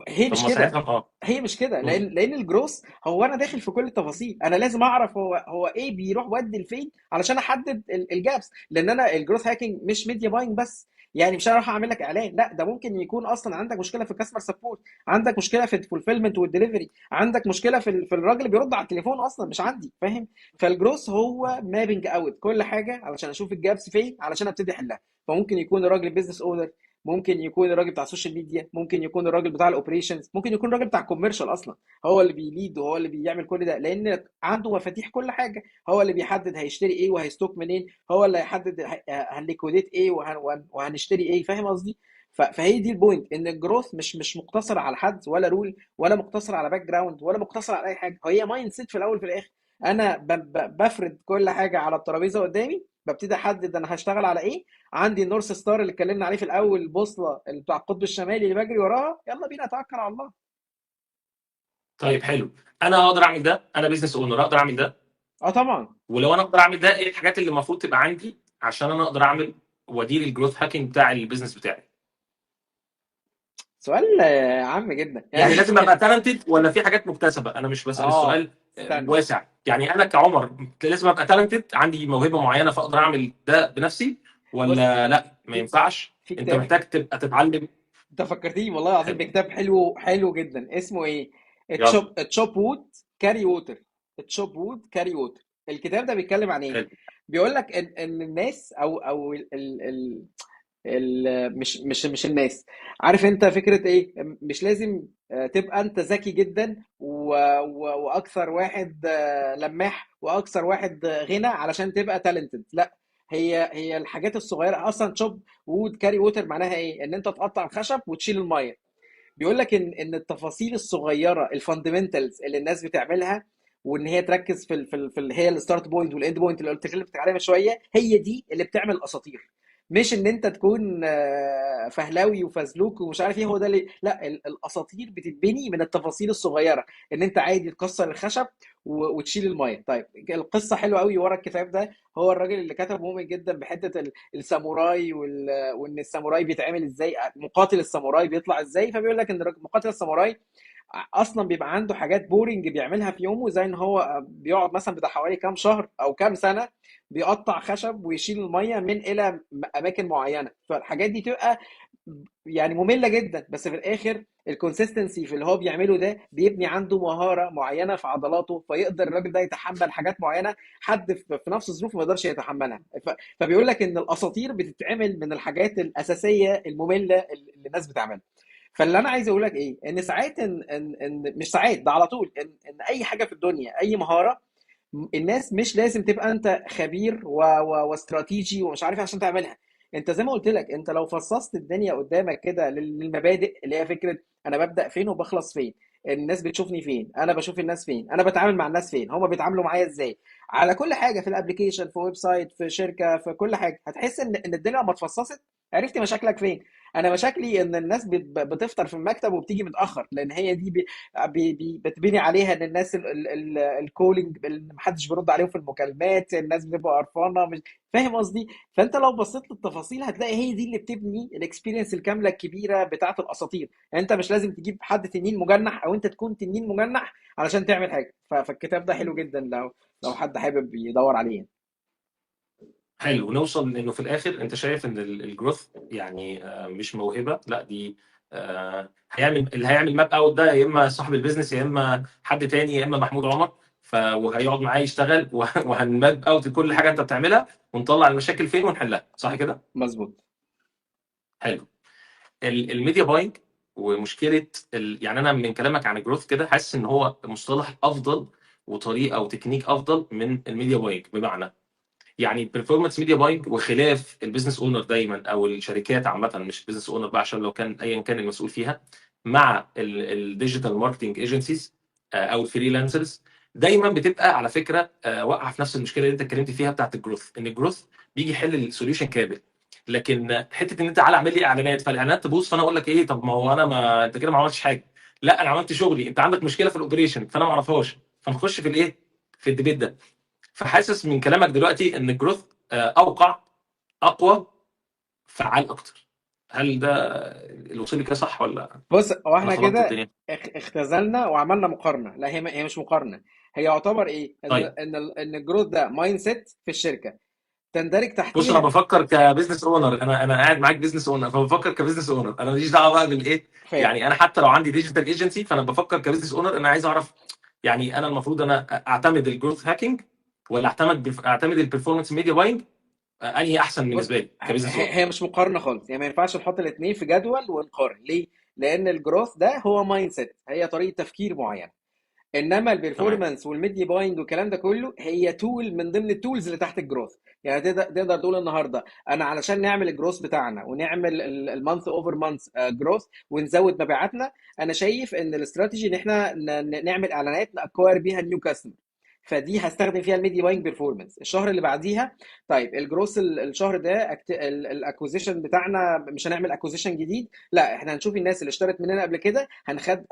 هي طب مش ما كده. ساعتها هي مش كده، لان ال growth هو انا داخل في كل التفاصيل، انا لازم اعرف هو ايه بيروح ودي لفين علشان احدد ال gaps. لان انا ال growth hacking مش media buying بس، يعني مش انا اروح اعمل لك اعلان، لا ده ممكن يكون اصلا عندك مشكلة في ال customer support، عندك مشكلة في ال fulfillment وال delivery، عندك مشكلة في الراجل اللي بيرد على التليفون اصلا مش عندي، فاهم؟ فال growth هو mapping out كل حاجة علشان اشوف ال gaps فين علشان ابتدي احلها. فممكن يكون الراجل business owner، ممكن يكون الراجل بتاع ال social media، ممكن يكون الراجل بتاع ال operations، ممكن يكون الراجل بتاع ال commercial اصلا هو اللي بي lead وهو اللي بيعمل كل ده، لان عنده مفاتيح كل حاجة، هو اللي بيحدد هيشتري ايه وهي stock منين، هو اللي هيحدد هن liquidate ايه وهنشتري ايه، فاهم قصدي؟ فهي دي ال point، ان ال growth مش مقتصر على حد ولا role ولا مقتصر على background ولا مقتصر على اي حاجة، هي mindset في الاول وفي الاخر. انا بفرد كل حاجة على الترابيزة قدامي، ببتدي احدد انا هشتغل على ايه، عندي ال North Star اللي اتكلمنا عليه في الاول، البوصلة اللي بتاع القطب الشمالي اللي بجري وراها، يلا بينا توكل على الله. طيب حلو، انا اقدر اعمل ده، انا business owner اقدر اعمل ده؟ طبعا. ولو انا اقدر اعمل ده، ايه الحاجات اللي المفروض تبقى عندي عشان انا اقدر اعمل وادير ال growth hacking بتاع ال business بتاعي؟ سؤال عام جدا. يعني لازم ابقى talented ولا في حاجات مكتسبة؟ انا مش بسال السؤال استنى. واسع، يعني انا كعمر لازم ابقى talented، عندي موهبة معينة فاقدر اعمل ده بنفسي ولا بص، لا ما ينفعش؟ في انت كتاب. محتاج تبقى تتعلم. انت فكرتني والله العظيم حلو. بكتاب حلو حلو جدا، اسمه ايه؟ يلا. Chop Wood Carry Water. Chop Wood Carry Water. الكتاب ده بيتكلم عن ايه؟ حلو. بيقول لك ان الناس او ال ال ال ال مش مش مش الناس، عارف انت فكرة ايه؟ مش لازم تبقى انت ذكي جدا واكثر واحد لماح واكثر واحد غنى علشان تبقى talented، لا، هي الحاجات الصغيرة اصلا. Chop Wood Carry Water معناها ايه؟ ان انت تقطع الخشب وتشيل المية. بيقول لك ان التفاصيل الصغيرة، ال fundamentals اللي الناس بتعملها، وان هي تركز في هي ال start point وال end point اللي قلت لك عليها من شوية، هي دي اللي بتعمل اساطير. مش ان انت تكون فهلاوي وفزلوك ومش عارف ايه هو ده اللي، لا، الاساطير بتتبني من التفاصيل الصغيره، ان انت عادي تكسر الخشب وتشيل الميه. طيب القصة حلوة قوي ورا الكتاب ده، هو الراجل اللي كتب مؤمن جدا بحته الساموراي وان الساموراي بيتعمل ازاي، مقاتل الساموراي بيطلع ازاي. فبيقول لك ان مقاتل الساموراي اصلا بيبقى عنده حاجات boring بيعملها في يومه، زي ان هو بيقعد مثلا بتاع حوالي كام شهر او كام سنة بيقطع خشب ويشيل المية من الى اماكن معينه. فالحاجات دي تبقى يعني مملة جدا، بس في الاخر ال consistency في اللي هو بيعمله ده بيبني عنده مهارة معينة في عضلاته، فيقدر الراجل ده يتحمل حاجات معينة حد في نفس الظروف ما يقدرش يتحملها. فبيقول لك ان الاساطير بتتعمل من الحاجات الاساسية الممله اللي الناس بتعملها. فاللي انا عايز اقول لك ايه، ان ساعات ان مش ساعات ده على طول، ان اي حاجة في الدنيا، اي مهاره، الناس مش لازم تبقى انت خبير واستراتيجي ومش عارف إيه عشان تعملها. انت زي ما قلت لك، انت لو فصصت الدنيا قدامك كده للمبادئ اللي هي فكرة انا ببدأ فين وبخلص فين، الناس بتشوفني فين، انا بشوف الناس فين، انا بتعامل مع الناس فين، هما بيتعاملوا معايا ازاي، على كل حاجه، في ال application، في website، في شركه، في كل حاجه، هتحس ان الدنيا لما اتفصصت عرفت مشاكلك فين. انا مشاكلي ان الناس بتفطر في المكتب وبتيجي متاخر، لان هي دي بي بي بتبني عليها ان الناس ال calling محدش بيرد عليهم في المكالمات، الناس بتبقى قرفانه، مش فاهم قصدي؟ فانت لو بصيت للتفاصيل هتلاقي هي دي اللي بتبني ال experience الكاملة الكبيرة بتاعه الاساطير. يعني انت مش لازم تجيب حد تنين مجنح او انت تكون تنين مجنح علشان تعمل حاجه. فالكتاب ده حلو جدا لو حد حابب يدور عليه. حلو، نوصل انه في الاخر انت شايف ان ال growth يعني مش موهبه، لا دي هيعمل اللي هيعمل map out ده، يا اما صاحب ال business يا اما حد تاني يا اما محمود عمر، وهيقعد معاه يشتغل وهن map out كل حاجة انت بتعملها ونطلع المشاكل فين ونحلها، صح كده؟ مظبوط. حلو. ال media buying ومشكلة يعني انا من كلامك عن ال growth كده حاسس ان هو مصطلح افضل وطريقه وتكنيك افضل من ال media buying. بمعنى يعني performance media buying وخلاف ال business owner دايما او الشركات عامه، مش business owner بقى عشان لو كان ايا كان المسؤول فيها، مع ال digital marketing agencies او ال freelancers، دايما بتبقى على فكرة واقعه في نفس المشكلة اللي انت اتكلمت فيها بتاعت ال growth، ان ال growth بيجي يحل ال solution كامل، لكن حتة ان انت تعالى اعمل لي اعلانات فالاعلانات تبوظ، فانا اقول لك ايه، طب ما هو انا ما انت كده ما عملتش حاجه، لا انا عملت شغلي، انت عندك مشكلة في ال operation فانا ما اعرفهاش، فنخش في الايه، في ال debate ده. فحاسس من كلامك دلوقتي ان ال growth اوقع، اقوى، فعال اكتر. هل ده اللي وصل لي كده صح ولا بص، هو انا احنا خلطت كده الدنيا؟ اختزلنا وعملنا مقارنه. لا، هي مش مقارنه، هي يعتبر ايه، ان طيب ان ال growth ده mindset في الشركة تندرج بص، انا تحتيها. بفكر ك business owner، انا قاعد معاك business owner، فبفكر ك business owner، انا ماليش دعوه بقى بالايه. فاهم. يعني انا حتى لو عندي digital agency فانا بفكر ك business owner، انا عايز اعرف يعني انا المفروض انا اعتمد ال growth hacking ولا اعتمد ال performance media buying، انهي احسن بص، بالنسبة لي ك business owner؟ هي مش مقارنة خالص، يعني ما ينفعش نحط الاثنين في جدول ونقارن. ليه؟ لان ال growth ده هو mindset، هي طريقه تفكير معينه، انما ال performance وال media buying والكلام ده كله هي tool من ضمن ال tools اللي تحت ال growth. يعني تقدر تقول النهارده انا علشان نعمل ال growth بتاعنا ونعمل ال month over month growth ونزود مبيعاتنا، انا شايف ان الاستراتيجي ان احنا نعمل اعلانات ن acquire بيها new customer، فدي هستخدم فيها ال media buying performance. الشهر اللي بعديها طيب ال growth الشهر ده ال acquisition بتاعنا مش هنعمل acquisition جديد، لا احنا هنشوف الناس اللي اشترت مننا قبل كده،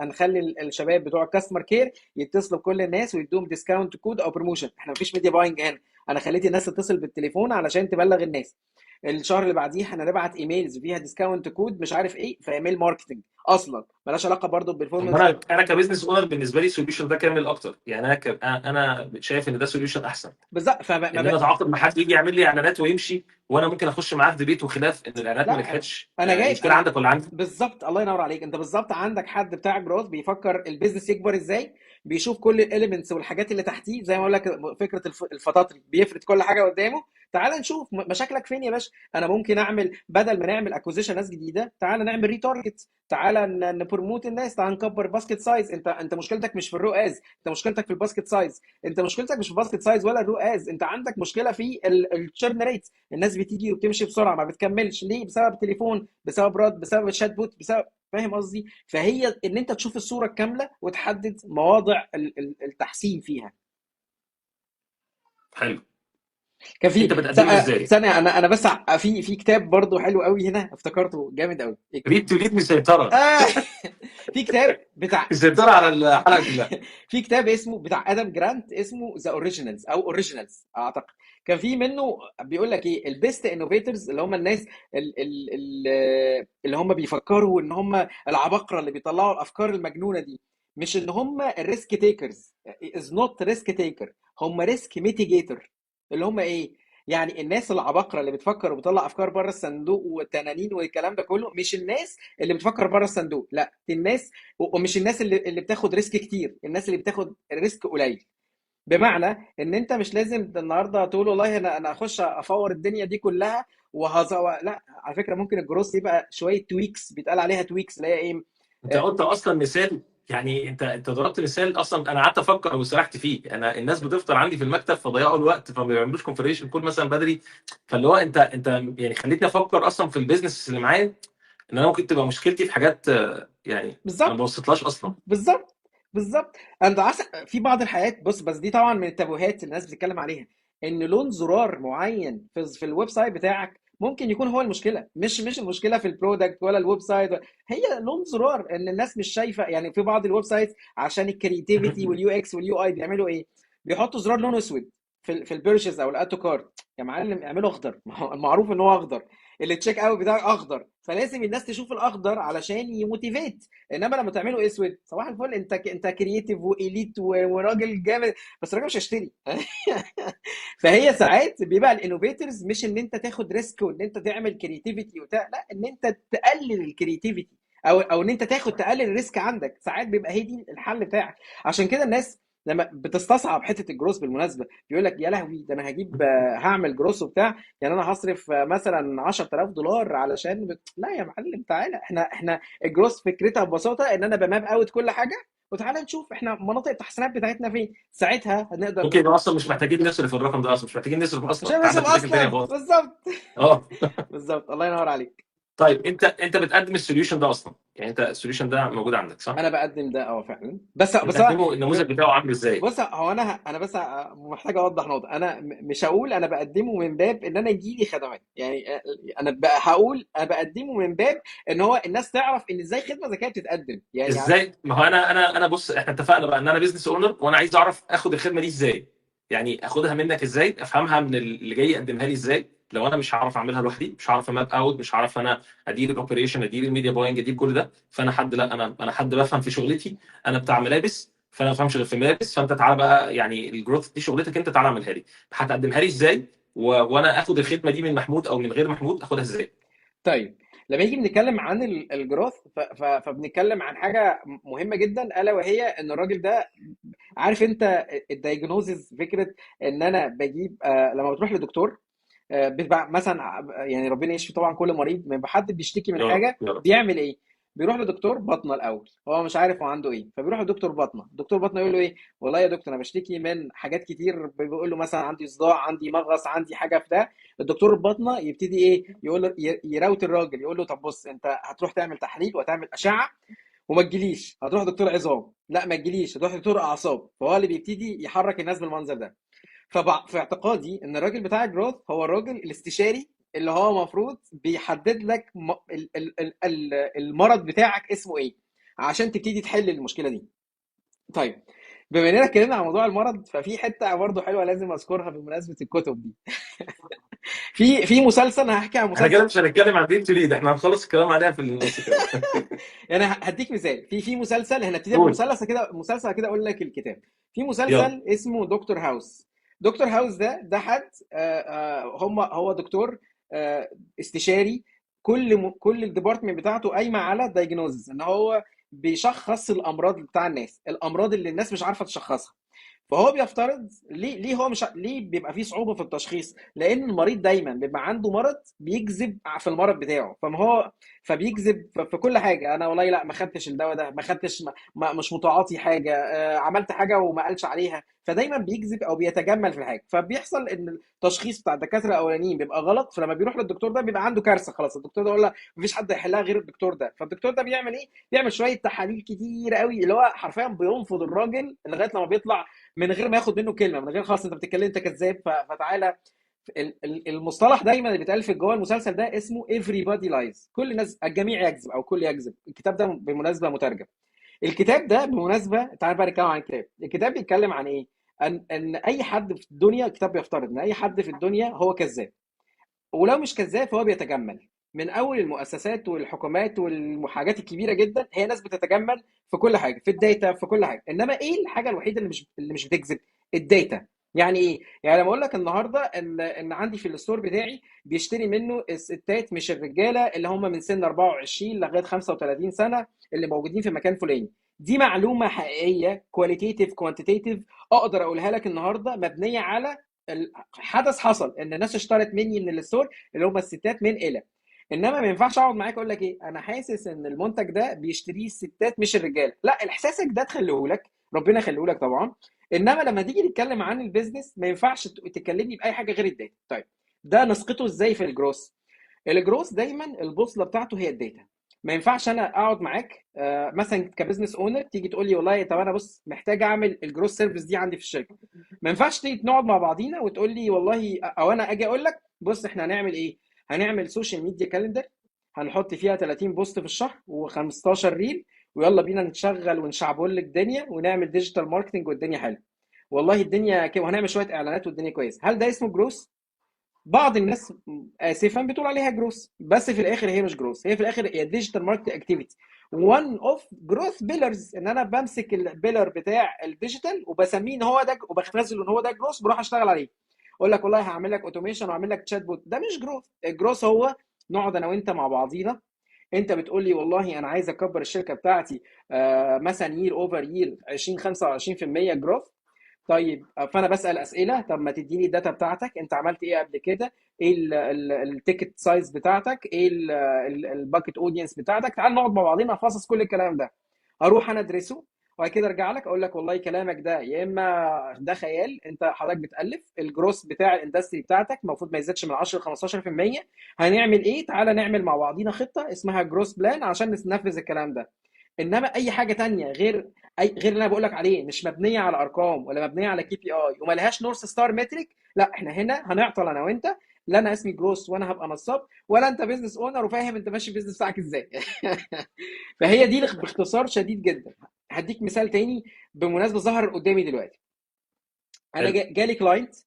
هنخلي الشباب بتوع ال customer care يتصلوا بكل الناس ويدوهم discount code او promotion. احنا مفيش media buying هنا، انا خليت الناس تتصل بالتليفون علشان تبلغ الناس. الشهر اللي بعديه احنا نبعت emails فيها discount code مش عارف ايه، ف email marketing اصلا مالهاش علاقة برضه بال performance. انا ك business owner بالنسبة لي ال solution ده كامل اكتر، يعني انا شايف ان ده solution احسن بالظبط. ان انا اتعاقد مع حد يجي يعمل لي اعلانات ويمشي، وانا ممكن اخش معاه في debate وخلاف ان الاعلانات ما نجحتش. انا جايب المشكلة عندك ولا عندي؟ بالظبط، الله ينور عليك. انت بالظبط عندك حد بتاع growth بيفكر ال business يكبر ازاي، بيشوف كل ال elements والحاجات اللي تحتيه، زي ما اقول لك فكرة الفطاطري بيفرد كل حاجة قدامه. تعال نشوف مشاكلك فين يا باشا. انا ممكن اعمل بدل ما نعمل acquisition ناس جديدة، تعال نعمل retarget، تعال ن promote الناس، تعال نكبر basket size. انت مشكلتك مش في ال ROAS، انت مشكلتك في ال basket size. انت مشكلتك مش في ال basket size ولا ال ROAS، انت عندك مشكلة في ال churn rate. الناس بتيجي وبتمشي بسرعة ما بتكملش. ليه؟ بسبب تليفون، بسبب رد، بسبب chatbot، بسبب، فاهم قصدي؟ فهي ان انت تشوف الصورة الكاملة وتحدد مواضع التحسين فيها. حلو. كان في انت بتقدمه ازاي؟ ثانية، انا بس في كتاب برضو حلو قوي هنا افتكرته جامد قوي. read to lead مسيطره، آه في كتاب بتاع مسيطرة على الحلقة كلها. في كتاب اسمه بتاع ادم جرانت، اسمه The Originals او Originals اعتقد. كان في منه بيقول لك ايه ال best innovators، اللي هم الناس ال ال ال اللي هم بيفكروا ان هم العباقرة اللي بيطلعوا الافكار المجنونة دي، مش ان هم ال risk takers، is not risk taker، هم risk mitigator. اللي هم ايه؟ يعني الناس العباقرة اللي بتفكر وبتطلع افكار بره الصندوق والتنانين والكلام ده كله، مش الناس اللي بتفكر بره الصندوق، لا، الناس ومش الناس اللي بتاخد risk كتير، الناس اللي بتاخد risk قليل. بمعنى ان انت مش لازم النهارده تقول والله انا اخش افور الدنيا دي كلها لا، على فكرة ممكن ال growth يبقى شوية tweaks، بيتقال عليها tweaks اللي هي ايه؟ انت قلت اصلا مثال، يعني انت ضربت مثال اصلا انا قعدت افكر وسرحت فيه. انا الناس بتفطر عندي في المكتب فضيعوا الوقت، فما بيعملوش configuration call مثلا بدري، فاللي هو انت يعني خليتني افكر اصلا في ال business اللي معايا، ان انا ممكن تبقى مشكلتي في حاجات يعني انا ما وصلتلهاش اصلا. بالظبط بالظبط. انت في بعض الحالات، بص، بس دي طبعا من التابوهات اللي الناس بتتكلم عليها، ان لون زرار معين في ال website بتاعك ممكن يكون هو المشكلة، مش المشكلة في ال product ولا ال website، هي لون زرار ان الناس مش شايفه. يعني في بعض ال website عشان ال creativity وال UX وال UI بيعملوا ايه؟ بيحطوا زرار لونه اسود في ال purchase او ال add to cart. يا معلم اعمله اخضر، ما هو المعروف ان هو اخضر، اللي checkout بتاعك اخضر، فلازم الناس تشوف الاخضر علشان ي motivate. انما لما تعمله اسود، صباح الفل، انت creative و elite وراجل جامد، بس الراجل مش هيشتري. فهي ساعات بيبقى ال innovators مش ان انت تاخد risk وان انت تعمل creativity وبتاع، لا، ان انت تقلل ال creativity او ان انت تقلل ال risk عندك. ساعات بيبقى هي دي الحل بتاعك. عشان كده الناس لما بتستصعب حتة ال growth بالمناسبة، بيقول لك يا لهوي ده انا هعمل growth وبتاع، يعني انا هصرف مثلا عشرة آلاف دولار علشان لا يا معلم، تعالى، احنا ال growth فكرتها ببساطة ان انا ب map out كل حاجة، وتعالى نشوف احنا مناطق التحسينات بتاعتنا فين، ساعتها هنقدر ممكن يبقى اصلا مش محتاجين نصرف الرقم ده اصلا، مش محتاجين نصرف اصلا، مش انت عندك هنصرف مشاكل ثانية اصلا. خالص. بالظبط. بالظبط، الله ينور عليك. طيب انت بتقدم ال solution ده اصلا، يعني انت ال solution ده موجود عندك صح؟ انا بقدم ده فعلا، بس بتقدمه، النموذج بتاعه عامل ازاي؟ بص، هو انا بس محتاج اوضح نقطة. انا مش هقول انا بقدمه من باب ان انا يجي لي خدمات، يعني انا هقول انا بقدمه من باب ان هو الناس تعرف ان ازاي خدمة ذكية بتتقدم. يعني ازاي؟ ما هو انا بص، احنا اتفقنا بقى ان انا business owner وانا عايز اعرف اخد الخدمة دي ازاي، يعني اخدها منك ازاي، افهمها من اللي جاي يقدمها لي ازاي. لو انا مش هعرف اعملها لوحدي، مش هعرف ا map out، مش هعرف انا ادير ال operation، ادير ال media buying، ادير كل ده، فانا حد، لا، انا حد بفهم في شغلتي، انا بتاع ملابس، فانا ما بفهمش غير في ملابس، فانت تعالى بقى، يعني ال growth دي شغلتك انت، تعالى اعملها لي. هتقدمها لي ازاي؟ وانا اخد الخدمة دي من محمود او من غير محمود، اخدها ازاي؟ طيب لما يجي بنتكلم عن ال growth، فبنتكلم عن حاجة مهمة جدا، الا وهي ان الراجل ده عارف انت ال diagnosis، فكرة ان انا بجيب، لما بتروح لدكتور، بيبقى مثلا، يعني ربنا يشفي طبعا كل مريض، ما يبقى حد بيشتكي من حاجة، يا رب. بيعمل ايه؟ بيروح لدكتور بطنه الاول، هو مش عارف هو عنده ايه، فبيروح لدكتور بطنه. دكتور بطنه يقول له ايه؟ والله يا دكتور انا بشتكي من حاجات كتير، بيقول له مثلا عندي صداع، عندي مغص، عندي حاجة في ده. الدكتور البطنه يبتدي ايه؟ يقول له، يراوت الراجل، يقول له طب بص، انت هتروح تعمل تحليل وتعمل اشعه وما تجيليش، هتروح دكتور عظام، لا ما تجيليش، هتروح دكتور اعصاب. فهو اللي بيبتدي يحرك الناس بالمنظر ده. في اعتقادي ان الراجل بتاع ال growth هو الراجل الاستشاري اللي هو المفروض بيحدد لك المرض بتاعك اسمه ايه عشان تبتدي تحل المشكلة دي. طيب بما اننا اتكلمنا عن موضوع المرض، ففي حتة برضه حلوة لازم اذكرها بمناسبة الكتب دي. في مسلسل، انا هحكي عن احنا كده مسلسل. مش هنتكلم عن lead to lead، احنا هنخلص الكلام عليها في النص كده. يعني هديك مثال في مسلسل، هنبتدي قول. بمسلسل كده، مسلسل كده اقول لك الكتاب. في مسلسل يلا. اسمه دكتور هاوس. دكتور هاوس ده حد، هو دكتور، استشاري، كل ال department بتاعته قايمة على diagnosis، ان هو بيشخص الامراض بتاع الناس، الامراض اللي الناس مش عارفه تشخصها. فهو بيفترض ليه هو مش ليه بيبقى فيه صعوبة في التشخيص؟ لان المريض دايما بيبقى عنده مرض بيكذب في المرض بتاعه، فما هو فبيكذب في كل حاجة. انا والله لا ما خدتش الدواء ده، ما خدتش، ما مش متعاطي حاجة، عملت حاجة وما قالش عليها، فدايما بيكذب او بيتجمل في الحاجة. فبيحصل ان التشخيص بتاع الدكاترة الاولانيين بيبقى غلط، فلما بيروح للدكتور ده بيبقى عنده كارثة، خلاص الدكتور ده يقول له مفيش حد هيحلها غير الدكتور ده. فالدكتور ده بيعمل ايه؟ بيعمل شوية تحاليل كتير قوي، اللي هو حرفيا بينفض الراجل لغاية لما بيطلع من غير ما ياخد منه كلمة، من غير خلاص انت بتتكلم انت كذاب، فتعالى. المصطلح دايما اللي بيتقال في جوه المسلسل ده اسمه everybody lies، كل الناس، الجميع يكذب او كل يكذب. الكتاب ده بالمناسبة مترجم. الكتاب ده بالمناسبة، تعال بقى نتكلم عن الكتاب. الكتاب بيتكلم عن ايه؟ ان اي حد في الدنيا، الكتاب بيفترض ان اي حد في الدنيا هو كذاب، ولو مش كذاب فهو بيتجمل. من اول المؤسسات والحكومات والحاجات الكبيرة جدا، هي ناس بتتجمل في كل حاجة، في ال data، في كل حاجة. انما ايه الحاجة الوحيدة اللي مش بتكذب؟ ال data. يعني ايه؟ يعني لما اقول لك النهارده ان عندي في ال store بتاعي بيشتري منه الستات مش الرجالة، اللي هم من سن 24 لغاية 35 سنة، اللي موجودين في مكان فلاني، دي معلومة حقيقية qualitative quantitative اقدر اقولها لك النهارده، مبنية على حدث حصل ان الناس اشترت مني من ال store اللي هم الستات من الى. انما ما ينفعش اقعد معاك اقول لك ايه، انا حاسس ان المنتج ده بيشتريه الستات مش الرجالة. لا، احساسك ده تخليه لك، ربنا يخليه لك طبعا. انما لما تيجي تتكلم عن ال business ما ينفعش تكلمني باي حاجة غير ال data. طيب ده نسقطه ازاي في ال growth؟ ال growth دايما البوصلة بتاعته هي ال data. ما ينفعش انا اقعد معاك مثلا ك business owner تيجي تقول لي والله طب انا بص محتاج اعمل ال growth service دي عندي في الشركة. ما ينفعش تيجي نقعد مع بعضينا وتقول لي والله، او انا اجي اقول لك بص احنا هنعمل ايه؟ هنعمل social media calendar، هنحط فيها 30 post في الشهر و15 reel، ويلا بينا نشغل ونشعبول الدنيا ونعمل digital marketing والدنيا حلوة. والله الدنيا كده، وهنعمل شوية اعلانات والدنيا كويسة. هل ده اسمه growth؟ بعض الناس اسفا بتقول عليها growth، بس في الاخر هي مش growth، هي في الاخر هي digital marketing activity، one of growth pillars. ان انا بمسك ال pillar بتاع ال digital وبسميه ان هو ده، وبختزله ان هو ده growth، بروح اشتغل عليه. اقول لك والله هعمل لك automation وهعمل لك chatbot، ده مش growth. ال growth هو نقعد انا وانت مع بعضينا، انت بتقول لي والله انا عايز اكبر الشركة بتاعتي مثلا year over year 20 25% growth. طيب فانا بسال اسئلة، طب ما تديني ال data بتاعتك، انت عملت ايه قبل كده، ايه ال ticket size بتاعتك، ايه ال bucket audience بتاعتك، تعال نقعد مع بعضينا نفصص كل الكلام ده. اروح انا ادرسه وبعد كده ارجع لك اقول لك والله كلامك ده يا اما ده خيال، انت حضرتك بتالف، ال growth بتاع ال industry بتاعتك المفروض ما يزيدش من 10 ل 15%، هنعمل ايه؟ تعالى نعمل مع بعضينا خطه اسمها growth plan عشان ننفذ الكلام ده. انما اي حاجة تانية غير غير اللي انا بقول لك عليه، مش مبنية على ارقام ولا مبنية على KPI وما لهاش north star metric، لا احنا هنا هنعطل انا وانت، لا انا اسمي growth وانا هبقى نصاب، ولا انت business owner وفاهم انت ماشي ال business بتاعك ازاي. فهي دي باختصار شديد جدا. هديك مثال تاني بمناسبة ظهر قدامي دلوقتي. انا جالي client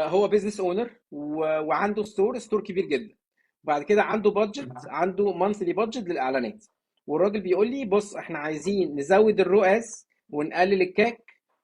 هو business owner وعنده store كبير جدا، بعد كده عنده budget، عنده monthly budget للاعلانات، والراجل بيقول لي بص احنا عايزين نزود ال ROAS ونقلل ال CAC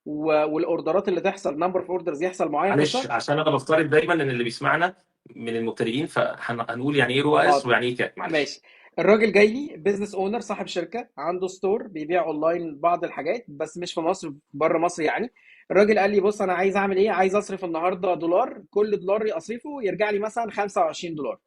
وال orderات اللي تحصل، number of orders يحصل معين في معلش الشهر. عشان انا بفترض دايما ان اللي بيسمعنا من المبتدئين، فهنقول يعني ايه ROAS حاضر ويعني ايه CAC، معلش. ماشي. الراجل جاي لي business owner، صاحب شركة، عنده store بيبيع اونلاين بعض الحاجات بس مش في مصر، بره مصر يعني. الراجل قال لي بص انا عايز اعمل ايه، عايز اصرف النهارده دولار، كل دولار اصرفه يرجع لي مثلا 25 دولار.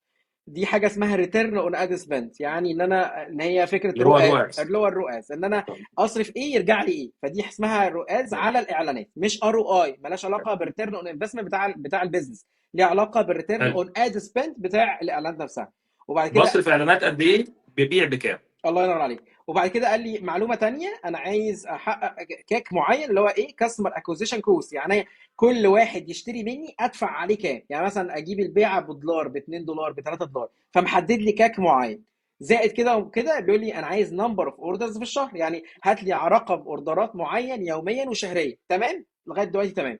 دي حاجة اسمها return on ad spend، يعني ان انا ان هي فكرة اللي هو ال ROAS، اللي هو ال ROAS، ان انا اصرف ايه يرجع لي ايه، فدي اسمها ROAS على الاعلانات، مش ROI، مالهاش علاقة بال return on investment بتاع ال business، ليها علاقة بال return on ad spend بتاع الاعلانات نفسها. وبعد كده بصرف اعلانات قد ايه، ببيع بكام. الله ينور عليك. وبعد كده قال لي معلومة تانية، انا عايز احقق CAC معين اللي هو ايه، customer acquisition cost، يعني كل واحد يشتري مني ادفع عليه كام، يعني مثلا اجيب البيعة بدولار، ب 2 دولار، ب 3 دولار، فمحدد لي CAC معين. زائد كده وكده بيقول لي انا عايز number of orders في الشهر، يعني هات لي رقم orderات معين يوميا وشهريا. تمام لغاية دلوقتي تمام.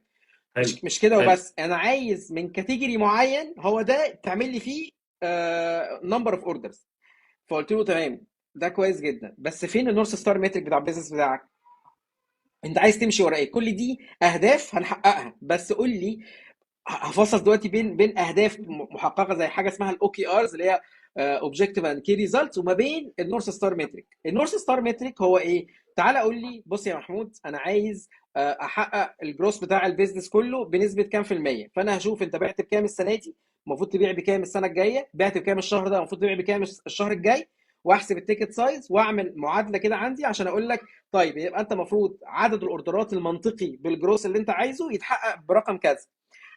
مش كده وبس، انا عايز من category معين هو ده تعمل لي فيه number of orders. فقلت له تمام ده كويس جدا، بس فين ال north star metric بتاع ال business بتاعك؟ انت عايز تمشي ورا ايه؟ كل دي اهداف هنحققها، بس قول لي هفصص دلوقتي بين اهداف محققة زي حاجة اسمها ال OKRs اللي هي objective and key results، وما بين ال north star metric. ال north star metric هو ايه؟ تعالى قول لي بص يا محمود انا عايز احقق ال growth بتاع ال business كله بنسبة كام في المية، فانا هشوف انت بعت بكام السنة دي، المفروض تبيع بكام السنة الجاية، بعت بكام الشهر ده، المفروض تبيع بكام الشهر الجاي، واحسب ال ticket size واعمل معادلة كده عندي عشان اقول لك طيب يبقى انت المفروض عدد ال orderات المنطقي بال growth اللي انت عايزه يتحقق برقم كذا.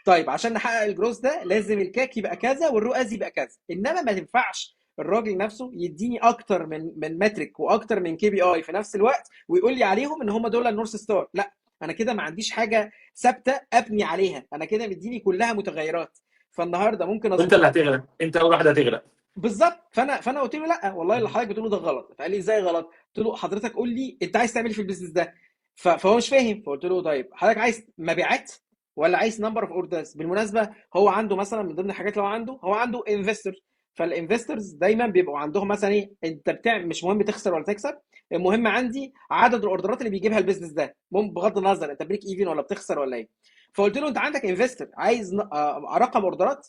طيب عشان نحقق ال growth ده لازم ال CAC يبقى كذا وال ROAS يبقى كذا. انما ما تنفعش الراجل نفسه يديني اكتر من metric واكتر من KPI في نفس الوقت ويقول لي عليهم ان هم دول ال north star. لا، انا كده ما عنديش حاجة ثابتة ابني عليها، انا كده مديني كلها متغيرات. فالنهارده ممكن وانت اللي اظبطها. هتغرق، انت اول واحد هتغرق. بالظبط. فانا قلت له لا والله اللي حضرتك بتقوله ده غلط. فقال لي ازاي غلط؟ قلت له حضرتك قول لي انت عايز تعمل ايه في ال business ده. فهو مش فاهم. فقلت له طيب حضرتك عايز مبيعات ولا عايز number of orders؟ بالمناسبة هو عنده مثلا من ضمن الحاجات اللي هو عنده investor. فال investors دايما بيبقوا عندهم مثلا ايه، انت بتعمل مش مهم تخسر ولا تكسب، المهم عندي عدد الاوردرات اللي بيجيبها ال business ده، المهم بغض النظر انت break even ولا بتخسر ولا ايه. فقلت له انت عندك investor عايز رقم اوردرات؟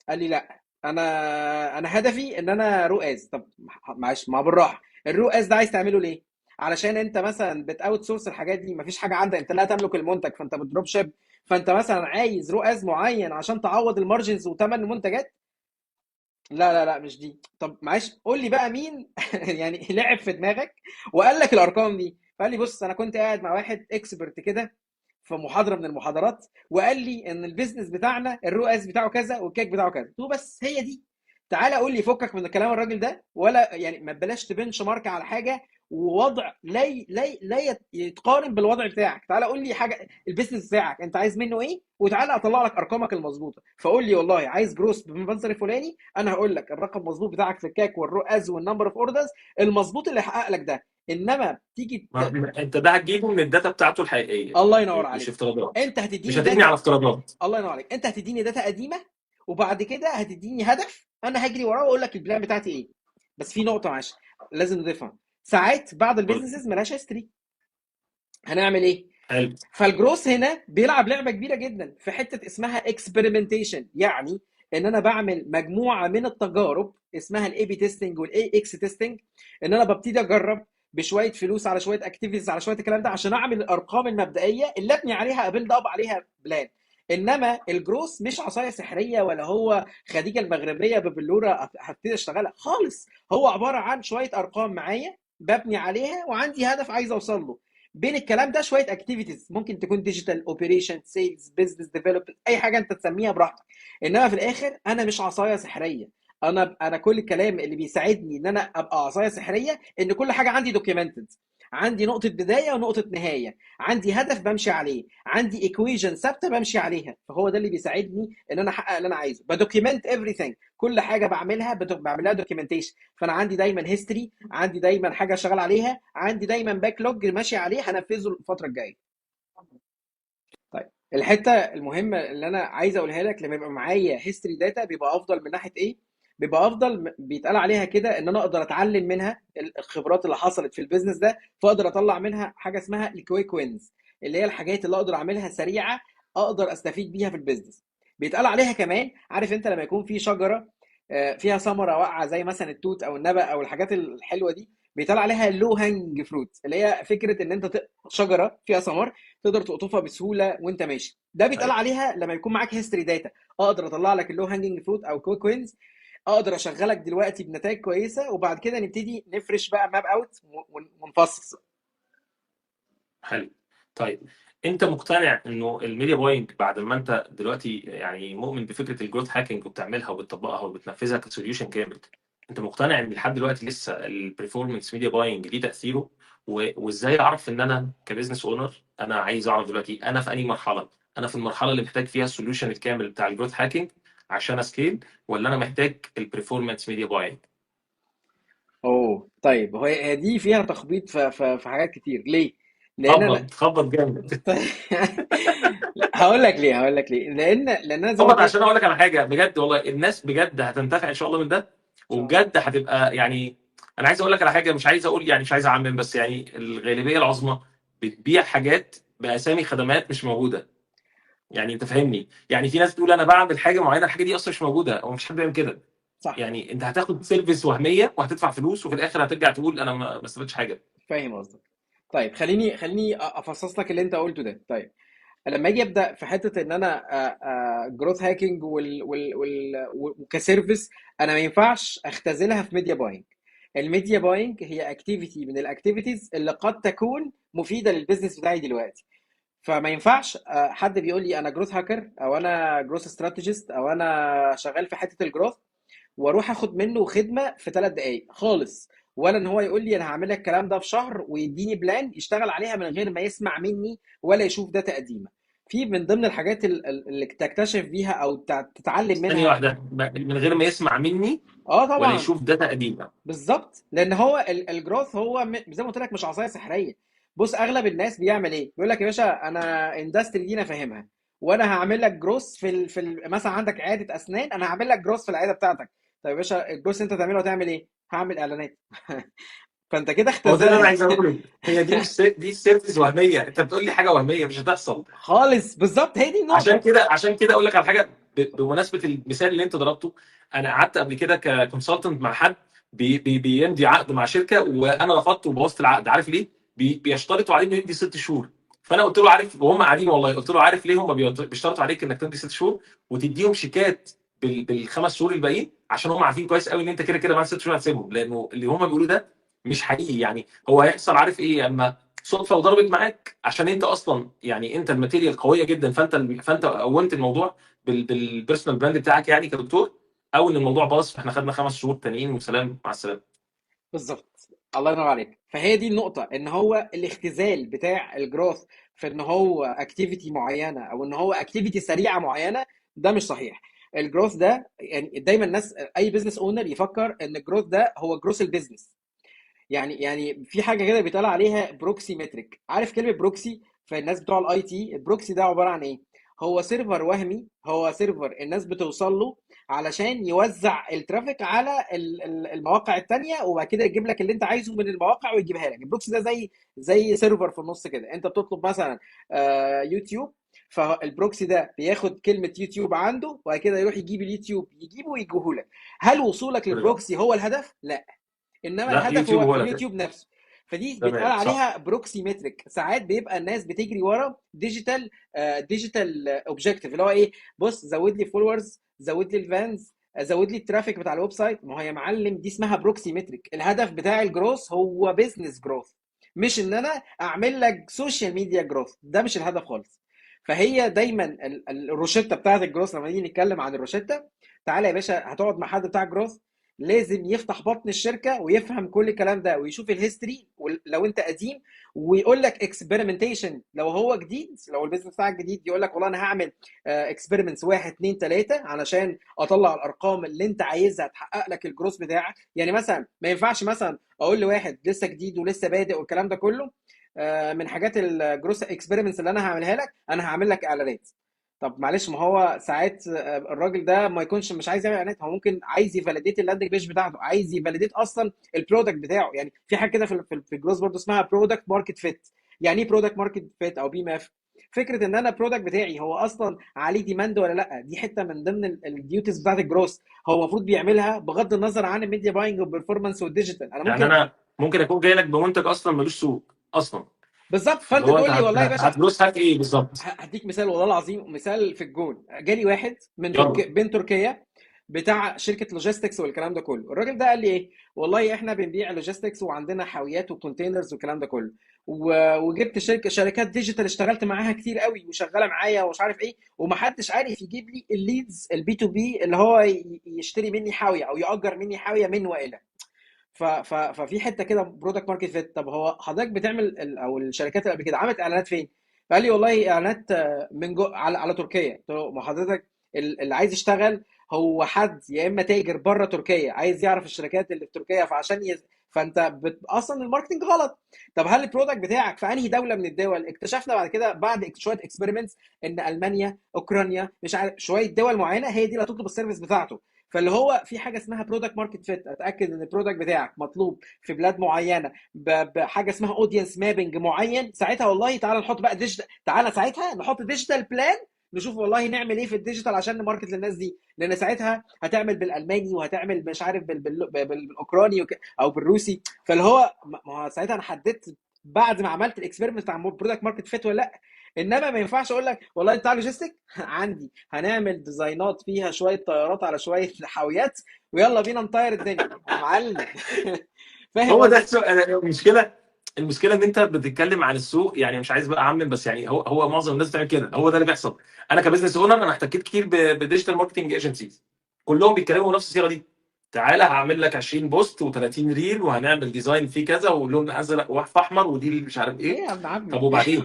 قال لي لا، انا هدفي ان انا ROAS. طب معلش، ما بالراحة، ال ROAS ده عايز تعمله ليه؟ علشان انت مثلا بت outsource الحاجات دي، مفيش حاجة عندك، انت لا تملك المنتج، فانت بت drop ship، فانت مثلا عايز ROAS معين عشان تعوض ال margins وثمن المنتجات. لا لا لا مش دي. طب معلش قول لي بقى مين يعني لعب في دماغك وقال لك الارقام دي؟ فقال لي بص، انا كنت قاعد مع واحد expert كده في محاضرة من المحاضرات، وقال لي ان ال business بتاعنا ال ROAS بتاعه كذا وال CAC بتاعه كذا. قلت له بس هي دي، تعالى قول لي فكك من كلام الراجل ده، ولا يعني ما بلاش ت benchmark على حاجة ووضع لا لا لا يتقارن بالوضع بتاعك. تعالى قول لي حاجة ال business بتاعك انت عايز منه ايه، وتعالى اطلع لك ارقامك المظبوطه. فقول لي والله عايز growth بالمنظر الفلاني، انا هقول لك الرقم المظبوط بتاعك في ال CAC وال ROAS وال number of orders المظبوط اللي يحقق لك ده. انما تيجي انت ده هتجيبه من ال data بتاعته الحقيقية، الله ينور مش عليك. افتراضات. انت مش هتديني هتبني data على افتراضات. الله ينور عليك. انت هتديني data قديمة، وبعد كده هتديني هدف انا هجري وراه واقول لك ال plan بتاعتي ايه. بس في نقطة معلش لازم نضيفها، ساعات بعض ال businesses مالهاش history، هنعمل ايه؟ حلو. فال growth هنا بيلعب لعبه كبيرة جدا في حتة اسمها experimentation، يعني ان انا بعمل مجموعة من التجارب اسمها ال A/B testing وال A/X testing، ان انا ببتدي اجرب بشوية فلوس على شوية activities على شوية الكلام ده عشان اعمل الارقام المبدئية اللي ابني عليها ا build up عليها plan. انما ال growth مش عصاية سحريه ولا هو خديجة المغربية ببلوره هبتدي اشتغلها خالص، هو عبارة عن شوية ارقام معايا ببني عليها وعندي هدف عايز اوصل له. بين الكلام ده شوية activities ممكن تكون digital operation، sales، business development، اي حاجة انت تسميها براحتك. انما في الاخر انا مش عصاية سحريه، انا كل الكلام اللي بيساعدني ان انا ابقى عصاية سحريه ان كل حاجة عندي documented، عندي نقطة بداية ونقطة نهاية، عندي هدف بمشي عليه، عندي equation ثابتة بمشي عليها. فهو ده اللي بيساعدني ان انا احقق اللي انا عايزه. ب document everything، كل حاجة بعملها بعملها documentation. فانا عندي دايما history، عندي دايما حاجة شغال عليها، عندي دايما backlog ماشي عليه هنفذه الفترة الجاية. طيب الحتة المهمة اللي انا عايز اقولها لك، لما يبقى معايا history data بيبقى افضل من ناحية ايه؟ بيبقى افضل، بيتقال عليها كده ان انا اقدر اتعلم منها الخبرات اللي حصلت في ال business ده، فاقدر اطلع منها حاجة اسمها ال quick wins، اللي هي الحاجات اللي اقدر اعملها سريعة اقدر استفيد بيها في ال business. بيتقال عليها كمان، عارف انت لما يكون في شجرة فيها ثمره واقعه زي مثلا التوت او النبق او الحاجات الحلوة دي، بيتقال عليها low hang fruit، اللي هي فكرة ان انت شجرة فيها ثمر تقدر تقطفها بسهولة وانت ماشي. ده بيتقال عليها لما يكون معاك history data، اقدر اطلع لك ال low hanging fruit او quick wins، اقدر اشغلك دلوقتي بنتائج كويسة، وبعد كده نبتدي نفرش بقى map out ونفصص. حلو. طيب انت مقتنع انه ال media buying بعد ما انت دلوقتي يعني مؤمن بفكره ال growth hacking وبتعملها وبتطبقها وبتنفذها ك solution كامل، انت مقتنع ان لحد دلوقتي لسه ال performance media buying ليه تاثيره؟ وازاي اعرف ان انا ك business owner، انا عايز اعرف دلوقتي انا في انهي مرحلة؟ انا في المرحلة اللي محتاج فيها ال solution الكامل بتاع ال growth hacking عشان ا scale، ولا انا محتاج ال performance media buying؟ طيب هي دي فيها تخبيط في حاجات كتير. ليه؟ لان انا خبط جامد. هقول لك ليه، هقول لك ليه. لان انا زي ما خبط قلت لك عشان اقول لك على حاجة بجد والله، الناس بجد هتنتفع ان شاء الله من ده، وبجد هتبقى يعني، انا عايز اقول لك على حاجة، مش عايز اقول يعني، مش عايز اعمم، بس يعني الغالبية العظمى بتبيع حاجات باسامي خدمات مش موجودة. يعني انت فاهمني، يعني في ناس بتقول انا بعمل حاجة معينة، الحاجة دي اصلا مش موجودة، هو مش حد بيعمل كده. يعني انت هتاخد service وهمية وهتدفع فلوس، وفي الاخر هترجع تقول انا ما استفدتش حاجة. فاهم قصدك. طيب خليني افصص لك اللي انت قلته ده. طيب لما اجي ابدا في حتة ان انا growth hacking وك service، انا ما ينفعش اختزلها في media buying. ال media buying هي activity من ال activities اللي قد تكون مفيدة لل business بتاعي دلوقتي. فما ينفعش حد بيقول لي انا growth hacker او انا growth strategist او انا شغال في حتة ال growth، واروح اخد منه خدمة في 3 دقائق خالص، ولا ان هو يقول لي انا هعمل لك الكلام ده في شهر ويديني plan يشتغل عليها من غير ما يسمع مني ولا يشوف data قديمة. في من ضمن الحاجات اللي تكتشف بيها او تتعلم ثانية منها. واحده، من غير ما يسمع مني اه ولا طبعا. يشوف data قديمه. بالظبط، لان هو ال growth هو زي ما قلت لك مش عصاية سحريه. بص اغلب الناس بيعمل ايه؟ بيقول لك يا باشا انا industry دي انا فاهمها، وانا هعمل لك growth مثلا عندك عيادة اسنان، انا هعمل لك growth في العيادة بتاعتك. طيب يا باشا ال growth انت تعمله هتعمل ايه؟ هعمل اعلانات. فانت كده هو ده اللي انا اختزلت عايز اقوله، هي دي مش دي service وهميه، انت بتقول لي حاجة وهمية مش هتحصل. خالص. بالظبط، هي دي عشان النقطه. كده، عشان كده اقول لك على حاجة، بمناسبة المثال اللي انت ضربته، انا قعدت قبل كده ك consultant مع حد بي بي بيمضي عقد مع شركه، وانا رفضت وبوظت العقد. عارف ليه؟ بيشترطوا عليه انه يمضي 6 شهور. فانا قلت له عارف، وهم قاعدين والله، قلت له عارف ليه هم بيشترطوا عليك انك تمضي 6 شهور وتديهم شيكات بالخمس شهور الباقيين؟ عشان هم عارفين كويس قوي ان انت كده كده بعد 6 شهور هتسيبهم، لانه اللي هم بيقولوه ده مش حقيقي. يعني هو هيحصل عارف ايه؟ اما صدفة وضربت معاك، عشان انت اصلا يعني انت ال material قوية جدا، فانت قومت الموضوع بال personal brand بتاعك يعني كدكتور، او ان الموضوع باظ فاحنا خدنا 5 شهور تانيين وسلام مع السلامه. بالظبط، الله ينور عليك. فهي دي النقطة، ان هو الاختزال بتاع ال growth في ان هو activity معينة او ان هو activity سريعة معينة، ده مش صحيح. ال growth ده يعني دايما الناس، اي business owner يفكر ان ال growth ده هو growth ال business. يعني في حاجة كده بيتقال عليها proxy metric. عارف كلمة proxy؟ فالناس بتوع ال IT، ال proxy ده عبارة عن ايه؟ هو server وهمي، هو server الناس بتوصل له علشان يوزع ال traffic على المواقع التانية، وبعد كده يجيب لك اللي انت عايزه من المواقع ويجيبها لك. ال proxy ده زي server في النص كده، انت بتطلب مثلا يوتيوب، فال proxy ده بياخد كلمة يوتيوب عنده وبعد كده يروح يجيب اليوتيوب، يجيبه ويجيبه لك. هل وصولك لل proxy هو الهدف؟ لا، انما لا، الهدف يوتيوب هو هو الهدف. اليوتيوب نفسه. فدي بيتقال تمام، صح. عليها proxy metric. ساعات بيبقى الناس بتجري ورا digital objective، اللي هو ايه؟ بص زود لي followers، زود لي ال fans، زود لي ال traffic بتاع ال website. ما هو يا معلم دي اسمها proxy metric. الهدف بتاع ال growth هو business growth، مش ان انا اعمل لك social media growth، ده مش الهدف خالص. فهي دايما الروشته بتاعت ال growth. لما نيجي نتكلم عن الروشته، تعالى يا باشا هتقعد مع حد بتاع growth، لازم يفتح بطن الشركة ويفهم كل الكلام ده ويشوف ال history لو انت قديم، ويقول لك experimentation لو هو جديد، لو ال business بتاعك جديد يقول لك والله انا هعمل experiments 1 2 3 علشان اطلع الارقام اللي انت عايزها تحقق لك ال growth بتاعك. يعني مثلا ما ينفعش مثلا اقول لواحد لسه جديد ولسه بادئ والكلام ده كله، من حاجات ال growth experiments اللي انا هعملها لك، انا هعمل لك اعلانات. طب معلش، ما هو ساعات الراجل ده ما يكونش مش عايز يعمل اعلانات، هو ممكن عايز ي validate ال landing page بتاعته، عايز ي validate اصلا ال product بتاعه. يعني في حاجة كده في ال growth برضه اسمها product market fit. يعني ايه product market fit او PMF؟ فكرة ان انا ال product بتاعي هو اصلا عليه demand ولا لا. دي حتة من ضمن ال duties بتاعت ال growth، هو المفروض بيعملها بغض النظر عن ال media buying وال performance وال digital. انا يعني ممكن انا ممكن اكون جاي لك بمنتج اصلا ملوش سوق اصلا. بالظبط. اللي فانت هو انت تقول لي والله يا باشا هت growth hack ايه بالظبط؟ هديك مثال والله العظيم، مثال في الجون. جالي واحد من يلا. بين تركيا بتاع شركة logistics والكلام ده كله. الراجل ده قال لي ايه؟ والله احنا بنبيع logistics وعندنا حاويات و containers والكلام ده كله، وجبت شركات digital اشتغلت معاها كتير قوي وشغالة معايا ومش عارف ايه، ومحدش عارف يجيب لي ال leads ال B2B اللي هو يشتري مني حاوية او ياجر مني حاوية من والى. ففي حتة كده product market fit. طب هو حضرتك بتعمل او الشركات اللي قبل كده عملت اعلانات فين؟ فقال لي والله اعلانات من جو على تركيا. قلت له ما حضرتك اللي عايز يشتغل هو حد يا اما تاجر بره تركيا عايز يعرف الشركات اللي في تركيا، فعشان فانت اصلا ال marketing غلط. طب هل ال product بتاعك في انهي دولة من الدول؟ اكتشفنا بعد كده بعد شوية experiments ان المانيا، اوكرانيا، مش عارف شوية دول معينة هي دي اللي هتطلب ال service بتاعته. فاللي هو في حاجة اسمها product market fit، اتاكد ان ال product بتاعك مطلوب في بلاد معينة بحاجة اسمها audience mapping معين. ساعتها والله تعالى نحط بقى digital، تعالى ساعتها نحط digital plan، نشوف والله نعمل ايه في ال digital عشان ن market للناس دي، لان ساعتها هتعمل بالالماني وهتعمل مش عارف بالاوكراني او بالروسي. فاللي هو ما هو ساعتها انا حددت بعد ما عملت ال experiment بتاع product market fit ولا لا. انما ما ينفعش اقول لك والله بتاع logistic عندي هنعمل design ات فيها شوية طيارات على شوية حاويات ويلا بينا نطير الدنيا يا معلم. فاهم هو ده قصدي؟ السؤال. المشكلة ان انت بتتكلم عن السوق، يعني مش عايز بقى اعمم، بس يعني هو معظم الناس بتعمل كده، هو ده اللي بيحصل. انا ك business owner انا احتكيت كتير ب digital marketing agencies، كلهم بيتكلموا نفس الصيغة دي. تعالى هعمل لك 20 post و30 reel، وهنعمل design فيه كذا ولون ازرق واحمر احمر ودي اللي مش عارف ايه ايه. يا ابن طب عمي؟ وبعدين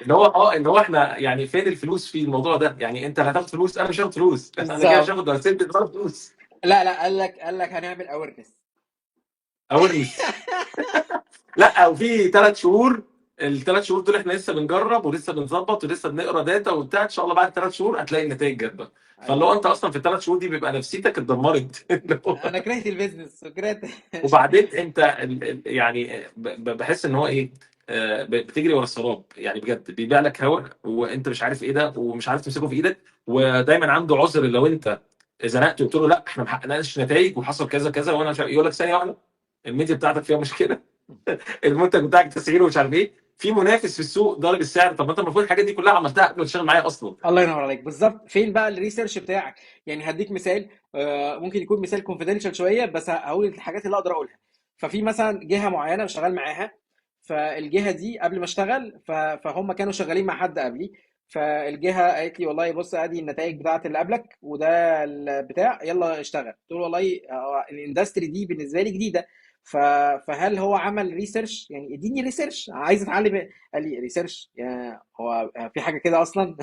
اللي هو اللي هو احنا يعني فين الفلوس في الموضوع ده؟ يعني انت هتاخد فلوس، انا مش هاخد فلوس، انا كده مش بالظبط. هاخد ولا سنت ولا فلوس. لا لا، قال لك هنعمل awareness. awareness. لا، وفي 3 شهور، الثلاث شهور دول احنا لسه بنجرب ولسه بنظبط ولسه بنقرا data وبتاع، ان شاء الله بعد 3 شهور هتلاقي النتائج جت بقى. فاللي هو ايوه، انت اصلا في ال3 شهور دي بيبقى نفسيتك اتدمرت. اللي هو انا كرهت ال business وكرهت. وبعدين انت يعني بحس ان هو ايه، بتجري ورا السراب يعني، بجد بيبيع لك هوا وانت مش عارف ايه ده ومش عارف تمسكه في ايدك، ودايما عنده عذر لو انت زنقت وقلت له لا احنا ما حققناش نتائج وحصل كذا كذا وانا مش عارف، يقول لك ثانية واحده، الميديا بتاعتك فيها مشكله، المنتج بتاعك تسعيره مش عارف ايه، في منافس في السوق ضارب السعر. طب ما انت المفروض الحاجات دي كلها عملتها قبل ما تشتغل معايا اصلا. الله ينور عليك، بالظبط. فين بقى ال research بتاعك؟ يعني هديك مثال، ممكن يكون مثال confidential شويه، بس هقول الحاجات اللي اقدر اقولها. ففي مثلا جهة معينة شغال معاها، فالجهه دي قبل ما اشتغل فهم كانوا شغالين مع حد قبلي. فالجهه قالت لي والله بص، ادي النتائج بتاعت اللي قبلك وده البتاع، يلا اشتغل. قلت له والله ال industry دي بالنسبة لي جديده، فهل هو عمل research؟ يعني اديني research، عايز اتعلم. قال لي research؟ يا هو في حاجة كده اصلا؟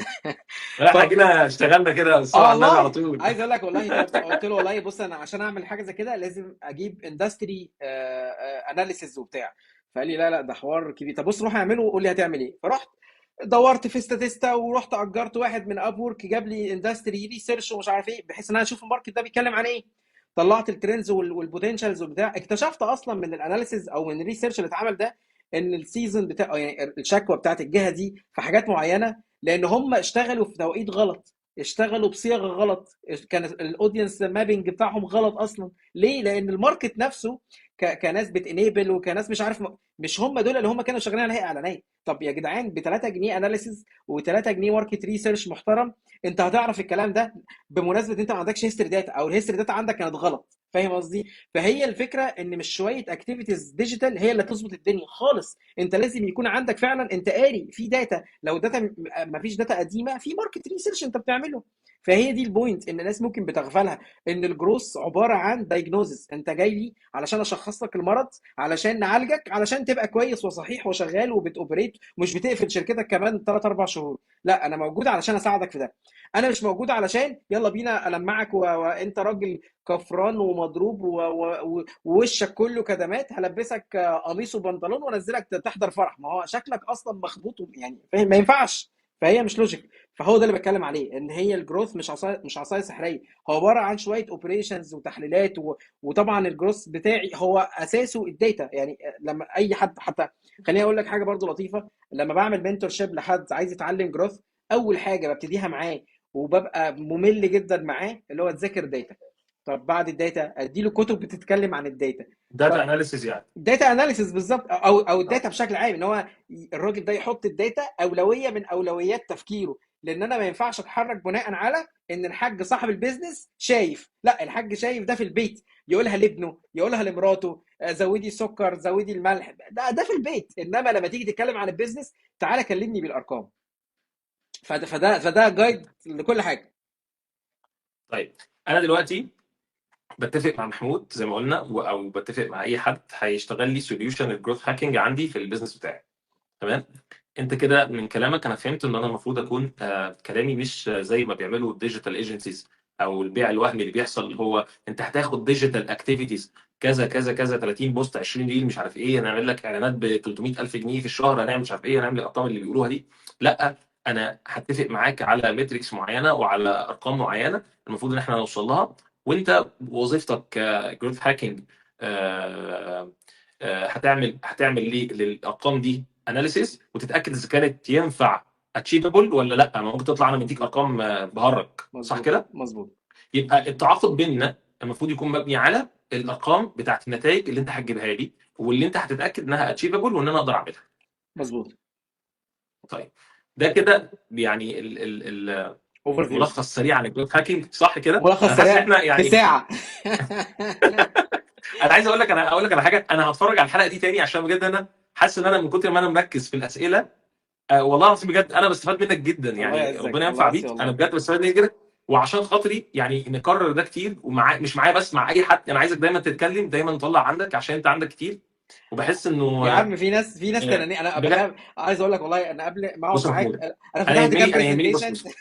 لا ف احنا جينا اشتغلنا كده الصلاة اه على النبي على والله طول. عايز اقول لك والله. طب قلت له والله بص، انا عشان اعمل حاجة زي كده لازم اجيب industry analysis وبتاع. فقال لي لا لا، ده حوار كبير، طب بص روح اعمله وقول لي هتعمل ايه. فرحت دورت في Statista، ورحت اجرت واحد من Upwork جاب لي industry research ومش عارف ايه، بحيث ان انا اشوف ال market ده بيتكلم عن ايه. طلعت ال trends وال potentials وبتاع. اكتشفت اصلا من ال analysis او من ال research اللي اتعمل ده ان ال season بتاع، يعني الشكوى بتاعت الجهة دي في حاجات معينه، لان هم اشتغلوا في توقيت غلط، اشتغلوا بصيغة غلط، كان ال audience mapping بتاعهم غلط اصلا. ليه؟ لان ال market نفسه كناس بت enable وكناس مش عارف، مش هم دول اللي هم كانوا شغالين عليها اعلانات. طب يا جدعان، ب 3 جنيه analysis و3 جنيه market research محترم انت هتعرف الكلام ده. بمناسبة انت ما عندكش history data، او ال history data عندك كانت غلط، فاهم قصدي؟ فهي الفكرة ان مش شوية activities digital هي اللي تظبط الدنيا خالص، انت لازم يكون عندك فعلا انت قاري في data. لو data ما فيش data قديمة، في market research انت بتعمله. فهي دي ال point ان الناس ممكن بتغفلها، ان ال growth عبارة عن diagnosis. انت جاي لي علشان اشخص لك المرض، علشان نعالجك، علشان تبقى كويس وصحيح وشغال وبت operate، ومش بتقفل شركتك كمان 3 4 شهور. لا، انا موجود علشان اساعدك في ده. انا مش موجود علشان يلا بينا المعك وانت راجل كفران ومضروب ووشك كله كدمات، هلبسك قميص وبنطلون وانزلك تحضر فرح. ما هو شكلك اصلا مخبوط يعني، فاهم؟ ما ينفعش. فهي مش logic. فهو ده اللي بتكلم عليه، ان هي ال growth مش عصاية، مش عصاية سحريه، هو عبارة عن شوية operations وتحليلات وطبعا ال growth بتاعي هو اساسه ال data. يعني لما اي حد، حتى خليني اقول لك حاجة برضو لطيفة، لما بعمل mentorship لحد عايز يتعلم growth، اول حاجة ببتديها معاه وببقى ممل جدا معاه اللي هو تذاكر data. طب بعد ال data ادي له كتب بتتكلم عن ال data. data analysis يعني. data analysis بالظبط، او ال data بشكل عام، ان هو الراجل ده يحط ال data اولوية من اولويات تفكيره، لان انا ما ينفعش اتحرك بناء على ان الحاج صاحب ال business شايف. لا، الحاج شايف ده في البيت، يقولها لابنه، يقولها لمراته، زودي السكر، زودي الملح، ده في البيت. انما لما تيجي تتكلم عن ال business تعالى كلمني بالارقام. فده guide لكل حاجة. طيب انا دلوقتي بتفق مع محمود زي ما قلنا، او بتفق مع اي حد هيشتغل لي solution ال growth hacking عندي في ال business بتاعي. تمام؟ انت كده من كلامك انا فهمت ان انا المفروض اكون كلامي مش زي ما بيعملوا ال digital agencies او البيع الوهمي اللي بيحصل، اللي هو انت هتاخد digital activities كذا كذا كذا، 30 post، 20 reel، مش عارف ايه، هنعمل لك اعلانات ب 300,000 جنيه في الشهر، هنعمل مش عارف ايه، هنعمل الارقام اللي بيقولوها دي. لا، انا هتفق معاك على metrics معينة وعلى ارقام معينة المفروض ان احنا نوصل لها، وانت وظيفتك ك growth hacking هتعمل ليه للارقام دي analysis وتتاكد اذا كانت ينفع achievable ولا لا. ما ممكن تطلع انا مديك ارقام بهرج، صح كده؟ مظبوط. يبقى التعاقد بيننا المفروض يكون مبني على الارقام بتاعت النتائج اللي انت هتجيبها لي واللي انت هتتاكد انها achievable وان انا اقدر اعملها. مظبوط. طيب ده كده يعني ال overview، ملخص سريع عن ال growth hacking، صح كده؟ ملخص انا حاسس ان سريع احنا في يعني ساعة. انا عايز اقول لك، انا اقول لك على حاجة، انا هتفرج على الحلقة دي تاني عشان بجد انا حاسس ان انا من كتر ما انا مركز في الاسئلة، والله العظيم بجد انا بستفاد منك جدا، الله يعني يعزك، ربنا الله ينفع يعزك بيك، والله. انا بجد بستفاد منك جدا. وعشان خاطري يعني نكرر ده كتير، ومع مش معايا بس، مع اي حد. انا عايزك دايما تتكلم، دايما تطلع عندك، عشان انت عندك كتير. وبحس انه يا عم في ناس تنانين. انا بجد. بخاف، عايز اقول لك والله انا قبل ما اقعد بص يا معاك محمود، انا انا فتحت كام يهمني، انا يهمني، بص برزنتيشن بص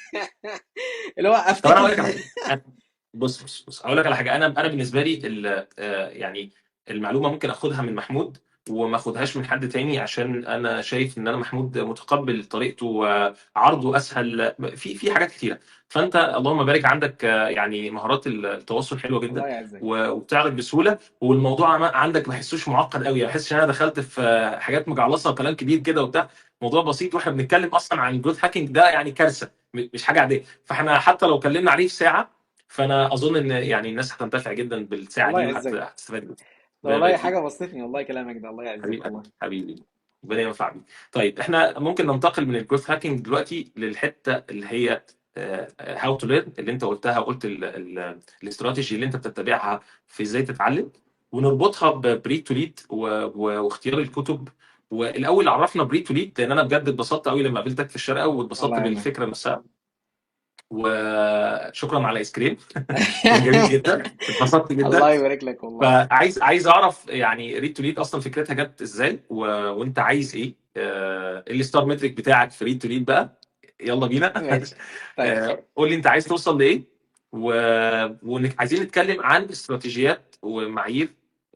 اللي هو طب انا افتكر. هقول لك على حاجة. بص بص بص، هقول لك على حاجة. انا بالنسبة لي يعني المعلومة ممكن اخدها من محمود وما اخدهاش من حد تاني، عشان انا شايف ان انا محمود متقبل طريقته وعرضه اسهل في حاجات كتيرة. فانت اللهم بارك عندك يعني مهارات التواصل حلوة جدا، الله يعزك. وبتعرض بسهولة، والموضوع عندك ما بحسوش معقد قوي، ما بحسش ان انا دخلت في حاجات مجعلصه وكلام كبير كده وبتاع. موضوع بسيط، واحنا بنتكلم اصلا عن growth hacking ده يعني كارثة، مش حاجة عادية. فاحنا حتى لو اتكلمنا عليه في ساعة، فانا اظن ان يعني الناس هتنتفع جدا بالساعة الله دي يعزك. وهتستفاد جدا. ده والله ربنا يبارك حاجة فيك. بسطتني والله كلامك ده، الله يعزك حبيبي، والله. حبيبي، ربنا ينفع بيك. طيب احنا ممكن ننتقل من ال growth hacking دلوقتي للحتة اللي هي how to learn اللي انت قلتها، وقلت الاستراتيجي اللي انت بتتبعها في ازاي تتعلم، ونربطها ب Read to Lead واختيار الكتب. والاول عرفنا ب Read to Lead، لان انا بجد اتبسطت قوي لما قابلتك في الشارقة، واتبسطت الله يعزك. بالفكرة نفسها. وشكرا على الايس كريم كان جميل جدا، اتبسطت جدا. الله يبارك لك والله. فعايز اعرف يعني Read to Lead اصلا فكرتها جت ازاي، وانت عايز ايه؟ ال STAR metric بتاعك في Read to Lead بقى، يلا بينا. ماشي. طيب. قول لي انت عايز توصل لايه، وعايزين نتكلم عن استراتيجيات ومعايير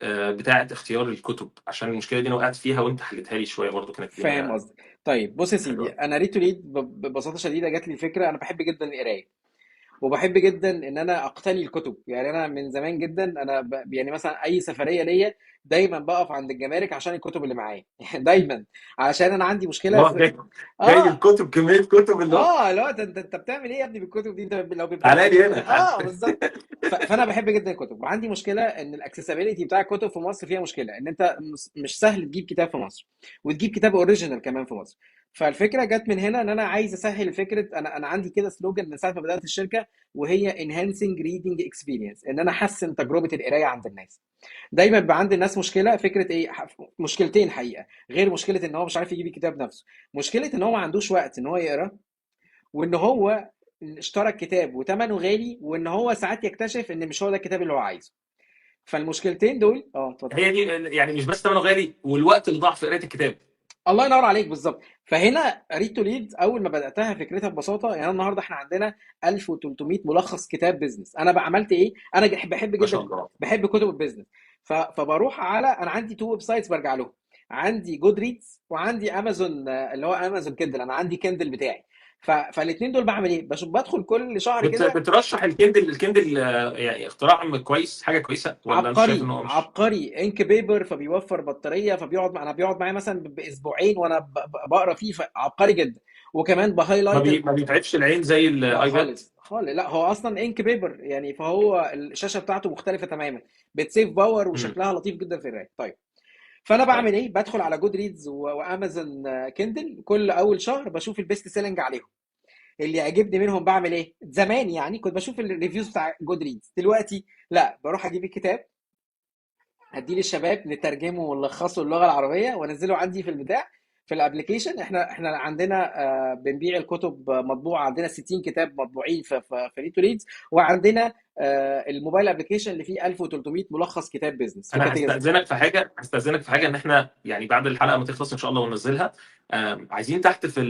بتاعه اختيار الكتب، عشان المشكلة دي انا وقعت فيها وانت حلتها لي شوية برضو، كانت فاهم الدنيا قصدك. طيب بص يا سيدي، حلوة. انا Read to Lead ببساطة شديدة جات لي الفكرة. انا بحب جدا القراية، وبحب جدا ان انا اقتني الكتب. يعني انا من زمان جدا انا يعني مثلا اي سفرية ليا دايما بقف عند الجمارك عشان الكتب اللي معايا دايما، عشان انا عندي مشكلة الله، في جاي الكتب، كمية كتب اللي هو لا، ده انت بتعمل ايه يا ابني بالكتب دي؟ انت لو بتبيعها تعالى لي هنا، تعالى. بالظبط. فانا بحب جدا الكتب، وعندي مشكلة ان ال accessibility بتاع الكتب في مصر فيها مشكلة، ان انت مش سهل تجيب كتاب في مصر، وتجيب كتاب original كمان في مصر. فالفكرة جت من هنا، ان انا عايز اسهل فكرة. انا عندي كده slogan من ساعة ما بدات الشركة، وهي enhancing reading experience، ان انا احسن تجربه القراية عند الناس. دايما بيبقى عند الناس مشكلة، فكرة ايه؟ مشكلتين حقيقة، غير مشكلة ان هو مش عارف يجيب الكتاب نفسه، مشكلة ان هو ما عندوش وقت ان هو يقرا، وان هو اشترى الكتاب وثمنه غالي، وان هو ساعات يكتشف ان مش هو ده الكتاب اللي هو عايزه. فالمشكلتين دول، اتفضل. هي دي يعني مش بس ثمنه غالي، والوقت اللي ضاع في قرايه الكتاب. الله ينور عليك، بالظبط. فهنا Read to Lead اول ما بداتها فكرتها ببساطة، يعني النهارده احنا عندنا 1300 ملخص كتاب business. انا بقى عملت ايه؟ انا بحب ما شاء جدا، الله. بحب كتب ال business. فبروح على، انا عندي two websites برجع لهم، عندي Goodreads وعندي امازون، اللي هو Amazon Kindle. انا عندي Kindle بتاعي. فالاثنين دول بعمل ايه؟ بدخل كل شهر كده. بترشح ال Kindle، يعني اختراع كويس، حاجة كويسة، ولا انت شايف ان هو مش عبقري ink paper، فبيوفر بطارية، فبيقعد انا بيقعد معايا مثلا باسبوعين وانا بقرا فيه، فعبقري جدا. وكمان بهايلايت ما بيتعبش العين زي لا الايباد؟ خالص خالص. لا هو اصلا ink paper يعني، فهو الشاشة بتاعته مختلفة تماما، بت save power وشكلها لطيف جدا في القراية. طيب فانا بعمل ايه؟ بدخل على Goodreads و Amazon Kindle كل اول شهر، بشوف ال best selling عليهم، اللي يعجبني منهم بعمل ايه؟ زمان يعني كنت بشوف ال reviews بتاع Goodreads، دلوقتي لا، بروح اجيب الكتاب هديه للشباب نترجمه ونلخصه اللغة العربية وانزله عندي في البتاع في ال application. احنا عندنا بنبيع الكتب مطبوعة، عندنا 60 كتاب مطبوعين في Read to Lead، وعندنا ال mobile application اللي فيه 1300 ملخص كتاب business. انا هستأذنك في حاجة، ان احنا يعني بعد الحلقة ما تخلص ان شاء الله وننزلها، عايزين تحت في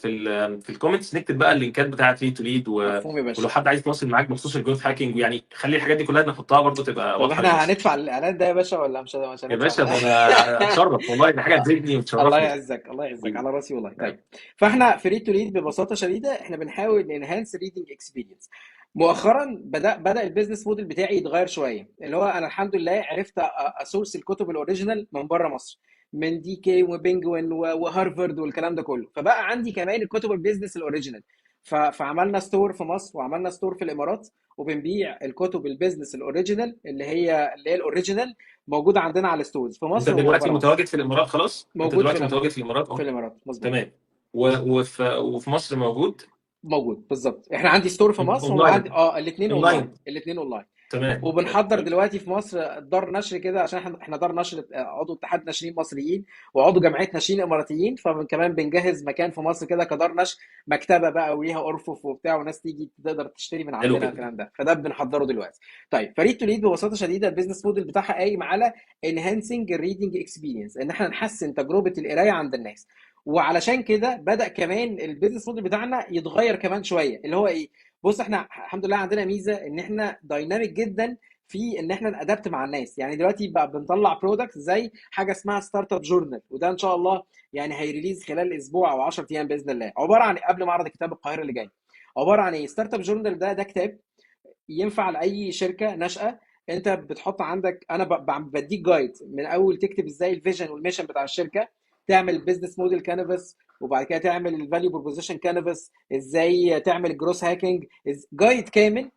ال comments نكتب بقى اللينكات بتاعه Read to Lead مفهوم يا باشا. ولو حد عايز يتواصل معاك بخصوص ال growth hacking، ويعني خلي الحاجات دي كلها نحطها برضو تبقى طب واضحة احنا للناس. هندفع الاعلان ده يا باشا ولا مش يا هندفع؟ باشا ده انا اتشرف والله، دي حاجة تزيدني وتشرفني. الله يعزك، الله يعزك، على راسي والله. طيب فاحنا في Read to Lead ببساطة شديدة احنا بنحاول ن enhance reading experience. مؤخرا بدا ال business model بتاعي يتغير شوية، اللي هو انا الحمد لله عرفت ا source الكتب ال original من بره مصر، من DK و Penguin وهارفارد والكلام ده كله، فبقى عندي كمان الكتب ال business ال original. فعملنا store في مصر وعملنا store في الامارات، وبنبيع الكتب ال business ال original اللي هي ال original موجودة عندنا على ال stores في مصر انت دلوقتي وبره مصر. متواجد في الامارات خلاص؟ انت موجود دلوقتي متواجد في الامارات؟ في الامارات، مظبوط. تمام. وفي مصر موجود؟ موجود بالظبط. احنا عندي store في مصر اونلاين. وعندي الاثنين اونلاين. اونلاين، الاثنين اونلاين. تمام. وبنحضر دلوقتي في مصر دار نشر كده، عشان احنا دار نشر، عضو اتحاد ناشرين مصريين وعضو جمعية ناشرين اماراتيين، فكمان بنجهز مكان في مصر كده كدار نشر، مكتبه بقى وليها ارفف وبتاع، وناس تيجي تقدر تشتري من حلو عندنا جدا. الكلام ده، فده بنحضره دلوقتي. طيب ف Read to Lead ببساطة شديدة ال business model بتاعها قايم على enhancing ال reading experience، ان احنا نحسن تجربه القراية عند الناس. وعلشان كده بدا كمان ال business model بتاعنا يتغير كمان شويه، اللي هو ايه؟ بص، احنا الحمد لله عندنا ميزة ان احنا dynamic جدا في ان احنا ن adapt مع الناس. يعني دلوقتي بقى بنطلع product زي حاجة اسمها Startup Journal، وده ان شاء الله يعني هي release خلال اسبوع او 10 ايام باذن الله، عبارة عن قبل معرض كتاب القاهرة اللي جاي. عبارة عن ايه Startup Journal ده؟ ده كتاب ينفع لاي شركة ناشئة. انت بتحط عندك، انا بديك guide من اول تكتب ازاي ال vision وال mission بتاع الشركة، تعمل business model canvas، وبعد كده تعمل ال value proposition canvas، ازاي تعمل growth hacking، guide كامل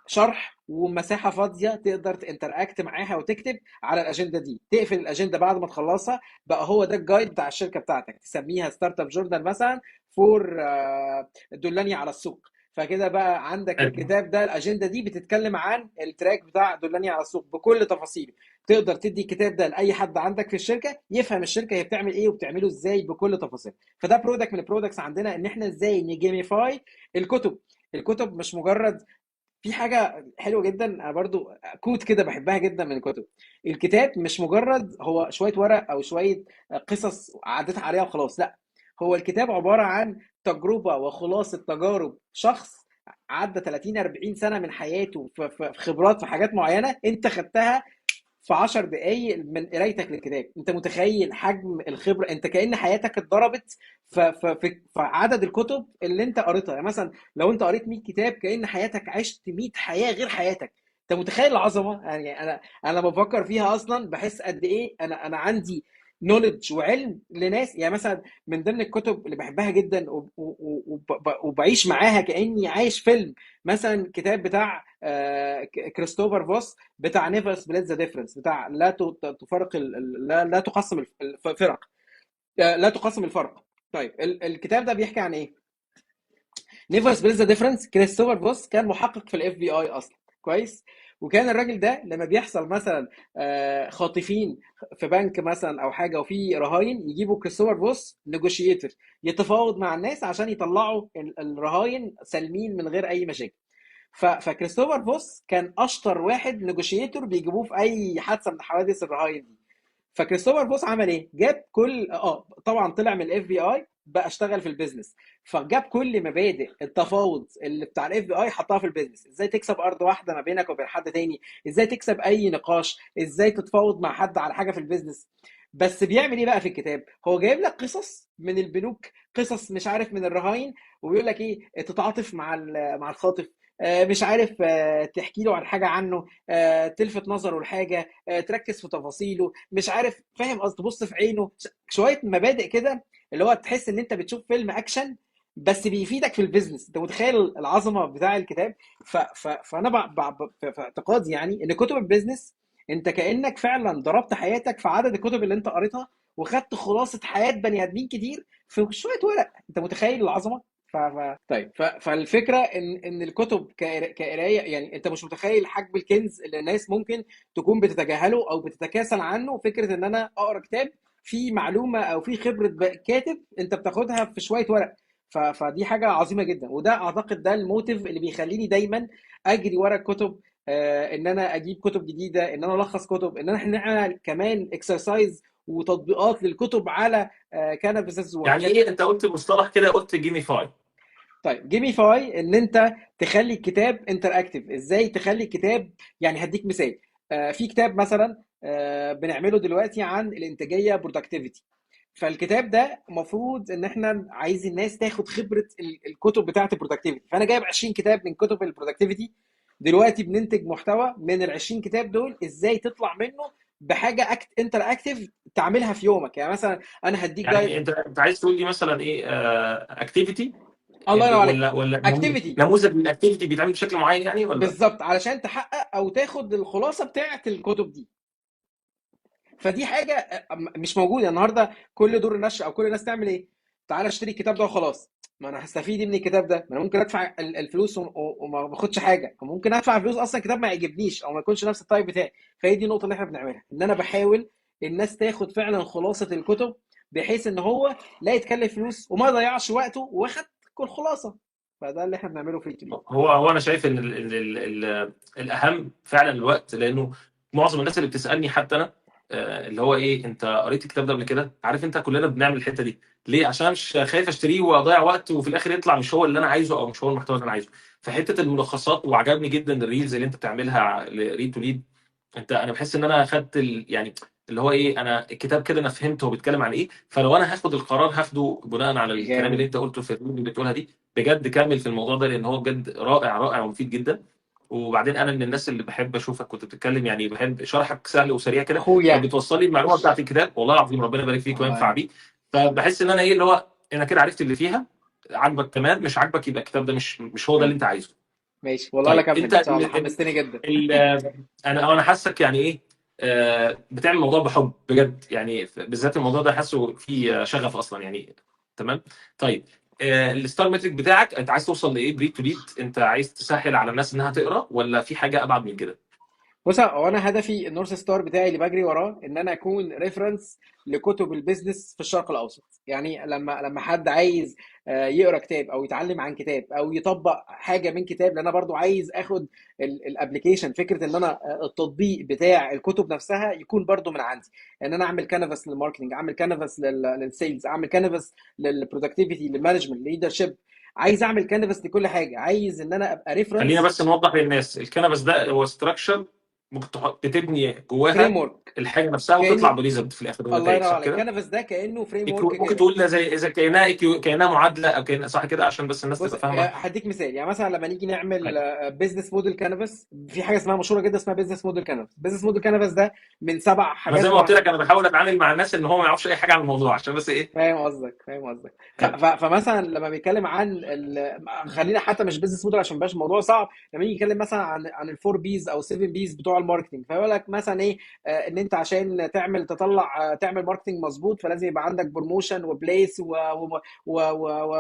شرح ومساحة فاضية تقدر ت interact معاها وتكتب على الاجندة دي. تقفل الاجندة بعد ما تخلصها، بقى هو ده ال guide بتاع الشركة بتاعتك، تسميها Startup Journal مثلا for دلني على السوق. فكده بقى عندك حلو. الكتاب ده، الاجندة دي بتتكلم عن ال track بتاع دلني على السوق بكل تفاصيله. تقدر تدي الكتاب ده لاي حد عندك في الشركة يفهم الشركة هي بتعمل ايه وبتعمله ازاي بكل تفاصيله. فده product من ال products عندنا، ان احنا ازاي ن gamify الكتب. الكتب مش مجرد، في حاجة حلوة جدا انا برضو quote كده بحبها جدا من الكتب، الكتاب مش مجرد هو شوية ورق او شوية قصص عديت عليها وخلاص، لا، هو الكتاب عبارة عن تجربه وخلاصة تجارب شخص عدى 30 40 سنة من حياته في خبرات في حاجات معينة انت خدتها في 10 دقايق من قرايتك للكتاب. انت متخيل حجم الخبرة؟ انت كأن حياتك اتضربت في عدد الكتب اللي انت قريتها. يعني مثلا لو انت قريت 100 كتاب كأن حياتك عشت 100 حياة غير حياتك. انت متخيل العظمة؟ يعني انا لما بفكر فيها اصلا بحس قد ايه انا عندي knowledge وعلم لناس. يعني مثلا من ضمن الكتب اللي بحبها جدا وبعيش معاها كأني عايش فيلم، مثلا كتاب بتاع كريستوفر فوس بتاع Never Split the Difference، بتاع لا تفرق لا تقسم الفرق، لا تقسم الفرق. طيب الكتاب ده بيحكي عن ايه؟ Never Split the Difference. كريستوفر فوس كان محقق في ال FBI اصلا، كويس؟ وكان الراجل ده لما بيحصل مثلا خاطفين في بنك مثلا او حاجة وفي رهاين، يجيبوا كريستوفر فوس negotiator يتفاوض مع الناس عشان يطلعوا الرهاين سالمين من غير اي مشاكل. فكريستوفر فوس كان اشطر واحد negotiator بيجيبوه في اي حادثه من حوادث الرهاين دي. فكريستوفر فوس عمل ايه؟ جاب كل طبعا طلع من ال FBI بقى اشتغل في ال business، فجاب كل مبادئ التفاوض اللي بتاع ال FBI حطها في ال business. ازاي تكسب ارض واحدة ما بينك وبين حد تاني، ازاي تكسب اي نقاش، ازاي تتفاوض مع حد على حاجة في ال business. بس بيعمل ايه بقى في الكتاب؟ هو جايب لك قصص من البنوك، قصص مش عارف من الرهاين، وبيقول لك ايه، تتعاطف مع مع الخاطف، مش عارف، تحكي له عن حاجة عنه، تلفت نظره لحاجة، تركز في تفاصيله، مش عارف، فاهم قصدي، تبص في عينه، شوية مبادئ كده اللي هو تحس ان انت بتشوف فيلم اكشن بس بيفيدك في ال business. انت متخيل العظمة بتاع الكتاب؟ فانا في اعتقادي يعني ان كتب ال business انت كانك فعلا ضربت حياتك في عدد الكتب اللي انت قريتها، وخدت خلاصه حياة بني ادمين كتير في شوية ورق. انت متخيل العظمة؟ طيب، فالفكرة ان الكتب كقرايه، يعني انت مش متخيل حجم الكنز اللي الناس ممكن تكون بتتجاهله او بتتكاسل عنه. فكرة ان انا اقرا كتاب فيه معلومة او فيه خبره كاتب انت بتاخدها في شوية ورق، فدي حاجة عظيمة جدا. وده اعتقد ده ال motive اللي بيخليني دايما اجري ورا الكتب، ان انا اجيب كتب جديدة، ان انا الخص كتب، ان احنا نعمل كمان exercise وتطبيقات للكتب على canvases يعني وحاجات. ايه؟ انت قلت مصطلح كده، قلت gamify. طيب gamify ان انت تخلي الكتاب interactive. ازاي تخلي الكتاب؟ يعني هديك مثال، في كتاب مثلا بنعمله دلوقتي عن الانتاجية productivity. فالكتاب ده المفروض ان احنا عايز الناس تاخد خبره الكتب بتاعه ال productivity، فانا جايب 20 كتاب من كتب ال productivity. دلوقتي بننتج محتوى من ال 20 كتاب دول، ازاي تطلع منه بحاجة interactive تعملها في يومك. يعني مثلا انا هديك guide. يعني انت عايز تقول لي مثلا ايه؟ activity الله ينور عليك، ولا activity نموذج من ال activity بيتعمل بشكل معين يعني، ولا بالظبط، علشان تحقق او تاخد الخلاصة بتاعه الكتب دي. فدي حاجة مش موجودة النهارده. كل دور النشر او كل الناس تعمل ايه؟ تعالى اشتري الكتاب ده وخلاص. ما انا هستفيد ايه من الكتاب ده؟ ما انا ممكن ادفع الفلوس وما باخدش حاجة، وممكن ادفع فلوس اصلا كتاب ما يعجبنيش او ما يكونش نفس ال type بتاعي. فهي دي النقطة اللي احنا بنعملها، ان انا بحاول الناس تاخد فعلا خلاصه الكتب، بحيث ان هو لا يتكلف فلوس وما يضيعش وقته واخد كل خلاصه. فده اللي احنا بنعمله في ريد. هو انا شايف ان ال ال ال ال الاهم فعلا الوقت، لانه معظم الناس اللي بتسالني حتى انا اللي هو ايه، انت قريت الكتاب ده قبل كده؟ عارف انت كلنا بنعمل الحتة دي ليه؟ عشان مش خايف اشتريه واضيع وقت وفي الاخر يطلع مش هو اللي انا عايزه او مش هو المحتوى اللي انا عايزه. فحته الملخصات، وعجبني جدا ال reels اللي انت بتعملها Read to Lead. انت انا بحس ان انا خدت يعني اللي هو ايه، انا الكتاب كده انا فهمت هو بيتكلم عن ايه، فلو انا هاخد القرار هاخده بناء على الكلام اللي جامد. انت قلته في ال reel اللي بتقولها دي. بجد كمل في الموضوع ده لان هو بجد رائع رائع ومفيد جدا. وبعدين انا من الناس اللي بحب اشوفك كنت بتتكلم، يعني بحب شرحك سهل وسريع كده، اخويا فبتوصل لي المعلومة بتاعت الكتاب والله العظيم ربنا يبارك فيك وينفع الله. بيك. فبحس ان انا ايه اللي هو انا كده عرفت اللي فيها، عاجبك تمام، مش عاجبك يبقى الكتاب ده مش هو ده اللي انت عايزه. ماشي والله، لا طيب كمل انت ان شاء الله، حمستني جدا. انا حاسك يعني ايه، بتعمل الموضوع بحب بجد، يعني بالذات الموضوع ده حاسه فيه شغف اصلا يعني. تمام. طيب ال star metric بتاعك انت عايز توصل لايه ب Read to Lead؟ انت عايز تسهل على الناس انها تقرا ولا في حاجة ابعد من كده؟ بص، هو انا هدفي ال North Star بتاعي اللي بجري وراه ان انا اكون reference لكتب ال business في الشرق الاوسط. يعني لما حد عايز يقرا كتاب او يتعلم عن كتاب او يطبق حاجة من كتاب، لان انا برضو عايز اخد ال application، فكرة ان انا التطبيق بتاع الكتب نفسها يكون برضو من عندي، ان انا اعمل canvas لل marketing، اعمل canvas لل sales، اعمل canvas لل productivity، لل management، leadership. عايز اعمل كانفاس لكل حاجة، عايز ان انا ابقى reference. خلينا بس نوضح للناس، الكانفاس ده هو structure ممكن تبني جواها framework الحاجة نفسها وتطلع ب result في الاخر. الله ينور صح عليك. كده؟ كانفاس ده كانه framework ممكن كده. تقول زي اذا كانها معادلة او كأنها، صح كده، عشان بس الناس تبقى فاهمه. هديك مثال، يعني مثلا لما نيجي نعمل business model canvas، في حاجة اسمها مشهورة جدا اسمها business model canvas. business model canvas ده من 7 انا حاجات زي ما قلت معينة. لك انا بحاول اتعامل مع الناس ان هو ما يعرفش اي حاجة عن الموضوع عشان بس ايه. فاهم قصدك، فاهم قصدك. فمثلا لما بيتكلم عن خلينا حتى مش business model عشان باش الموضوع صعب، لما يجي يتكلم مثلا عن ال four Ps او 7 Ps بتوع ال marketing، فيقول لك مثلا ايه، ان انت عشان تعمل marketing مظبوط فلازم يبقى عندك promotion و place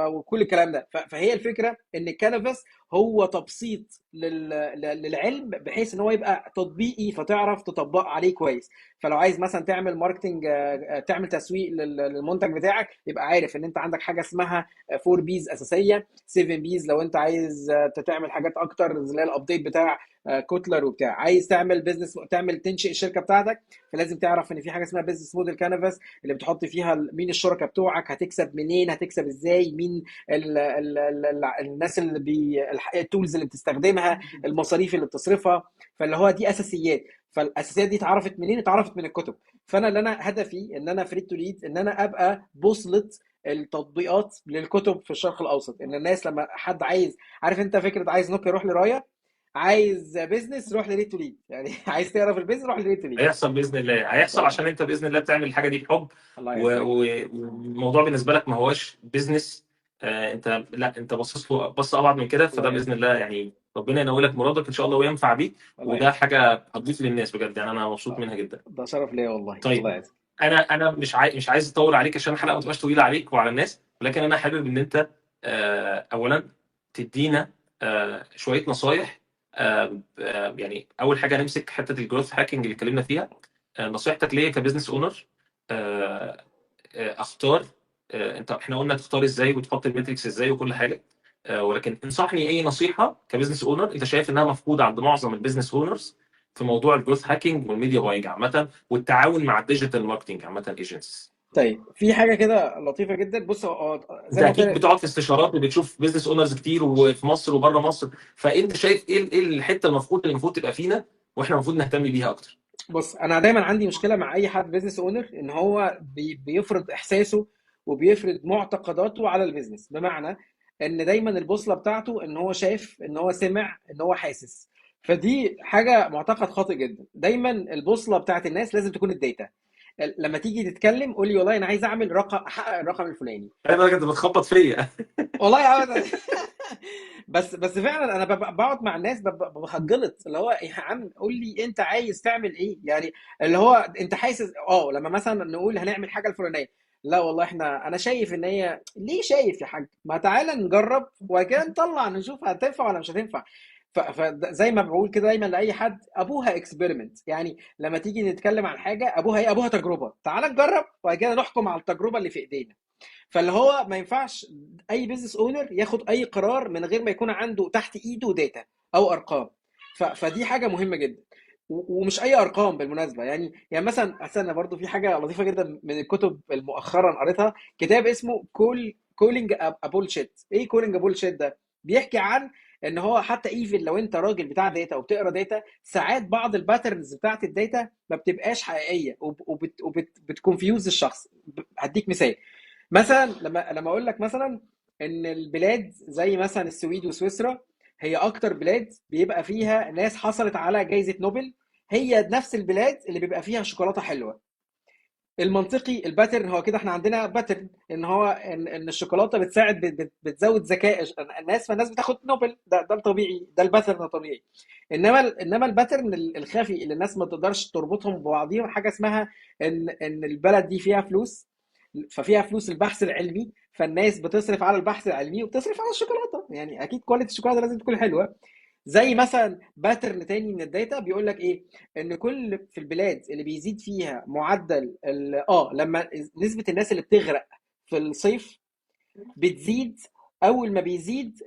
وكل الكلام ده. فهي الفكرة ان الكانفاس هو تبسيط للعلم بحيث ان هو يبقى تطبيقي فتعرف تطبق عليه كويس. فلو عايز مثلا تعمل marketing، تعمل تسويق للمنتج بتاعك، يبقى عارف ان انت عندك حاجة اسمها 4 Ps اساسية، 7 Ps لو انت عايز تعمل حاجات اكتر زي ال update بتاع كوتلر وبتاع. عايز تعمل business، تنشئ الشركة بتاعتك، فلازم تعرف ان في حاجة اسمها business model canvas اللي بتحط فيها مين الشركاء بتوعك، هتكسب منين، هتكسب ازاي، مين الناس اللي ال tools اللي بتستخدمها، المصاريف اللي بتصرفها. فاللي هو دي اساسيات. فالاساسيات دي اتعرفت منين؟ اتعرفت من الكتب. فانا اللي انا هدفي ان انا في Read to Lead ان انا ابقى بوصله التطبيقات للكتب في الشرق الاوسط، ان الناس لما حد عايز، عارف انت فكرة عايز نوكيا روح لرايا، عايز business روح ل Read to Lead، يعني عايز تقرا في ال business روح ل Read to Lead. هيحصل باذن الله، هيحصل عشان انت باذن الله بتعمل الحاجة دي بحب، والموضوع بالنسبة لك ما هواش business، انت لا، انت باصص له بص ابعد من كده. فده باذن الله يعني ربنا ينولك مرادك ان شاء الله وينفع بيك، وده حاجة هتضيف للناس بجد، يعني انا مبسوط منها جدا. ده شرف ليا والله. طيب الله يعزك. انا مش عايز اطول عليك عشان الحلقة ما تبقاش طويلة عليك وعلى الناس، ولكن انا حابب ان انت اولا تدينا شوية نصايح. يعني اول حاجة نمسك حتة ال growth hacking اللي اتكلمنا فيها. نصيحتك ليا ك business owner، اختار، انت احنا قلنا تختار ازاي وتحط ال metrics ازاي وكل حاجة، ولكن انصحني اي نصيحة ك business owner انت شايف انها مفقودة عند معظم ال business owners في موضوع ال growth hacking وال media buying عامة والتعاون مع ال digital marketing عامة agencies. طيب في حاجة كده لطيفة جدا. بص، زي انت ما قلت اكيد لك بتقعد في استشارات وبتشوف business owners كتير وفي مصر وبره مصر، فانت شايف ايه الحتة المفروض اللي المفروض تبقى فينا واحنا المفروض نهتم بيها اكتر؟ بص، انا دايما عندي مشكلة مع اي حد business owner ان هو بيفرض احساسه وبيفرض معتقداته على ال business، بمعنى ان دايما البوصلة بتاعته ان هو شايف، ان هو سمع، ان هو حاسس. فدي حاجة معتقد خاطئ جدا. دايما البوصلة بتاعت الناس لازم تكون ال data. لما تيجي تتكلم قول لي والله انا عايز اعمل رقم، احقق الرقم الفلاني. خلي بالك انت بتخبط فيا. والله ابدا. بس فعلا انا بقعد مع الناس بخجلط، اللي هو يا عم قول لي انت عايز تعمل ايه، يعني اللي هو انت حاسس. لما مثلا نقول هنعمل حاجة الفلانية، لا والله احنا، انا شايف ان هي ليه، شايف يا حاج ما تعالى نجرب وبعد كده نطلع نشوف هتنفع ولا مش هتنفع. فزي ما بقول كده دايما لاي حد، ابوها experiment. يعني لما تيجي نتكلم عن حاجة ابوها ايه؟ ابوها تجربه. تعالى نجرب وبعد كده نحكم على التجربة اللي في ايدينا. فاللي هو ما ينفعش اي business owner ياخد اي قرار من غير ما يكون عنده تحت ايده data او ارقام. فدي حاجة مهمة جدا. ومش اي ارقام بالمناسبة. يعني مثلا استنى، برضو في حاجة لطيفة جدا من الكتب المؤخرا قريتها، كتاب اسمه Calling a Bullshit. ايه Calling a Bullshit ده؟ بيحكي عن ان هو حتى even لو انت راجل بتاع data وبتقرا data، ساعات بعض ال patterns بتاعت ال data ما بتبقاش حقيقية وبت confuse الشخص. هديك مثال، مثلا لما اقول لك مثلا ان البلاد زي مثلا السويد وسويسرا هي اكتر بلاد بيبقى فيها ناس حصلت على جائزة نوبل، هي نفس البلاد اللي بيبقى فيها شوكولاتة حلوة. المنطقي ال pattern هو كده، احنا عندنا pattern ان هو ان الشوكولاتة بتساعد بتزود ذكاء الناس، فالناس بتاخد نوبل، ده الطبيعي، ده ال pattern الطبيعي. انما ال pattern الخفي اللي الناس ما تقدرش تربطهم ببعضيهم، حاجة اسمها ان البلد دي فيها فلوس، ففيها فلوس البحث العلمي، فالناس بتصرف على البحث العلمي وبتصرف على الشوكولاتة، يعني اكيد quality الشوكولاتة لازم تكون حلوة. زي مثلا pattern تاني من ال data بيقول لك ايه، ان كل في البلاد اللي بيزيد فيها معدل لما نسبه الناس اللي بتغرق في الصيف بتزيد اول ما بيزيد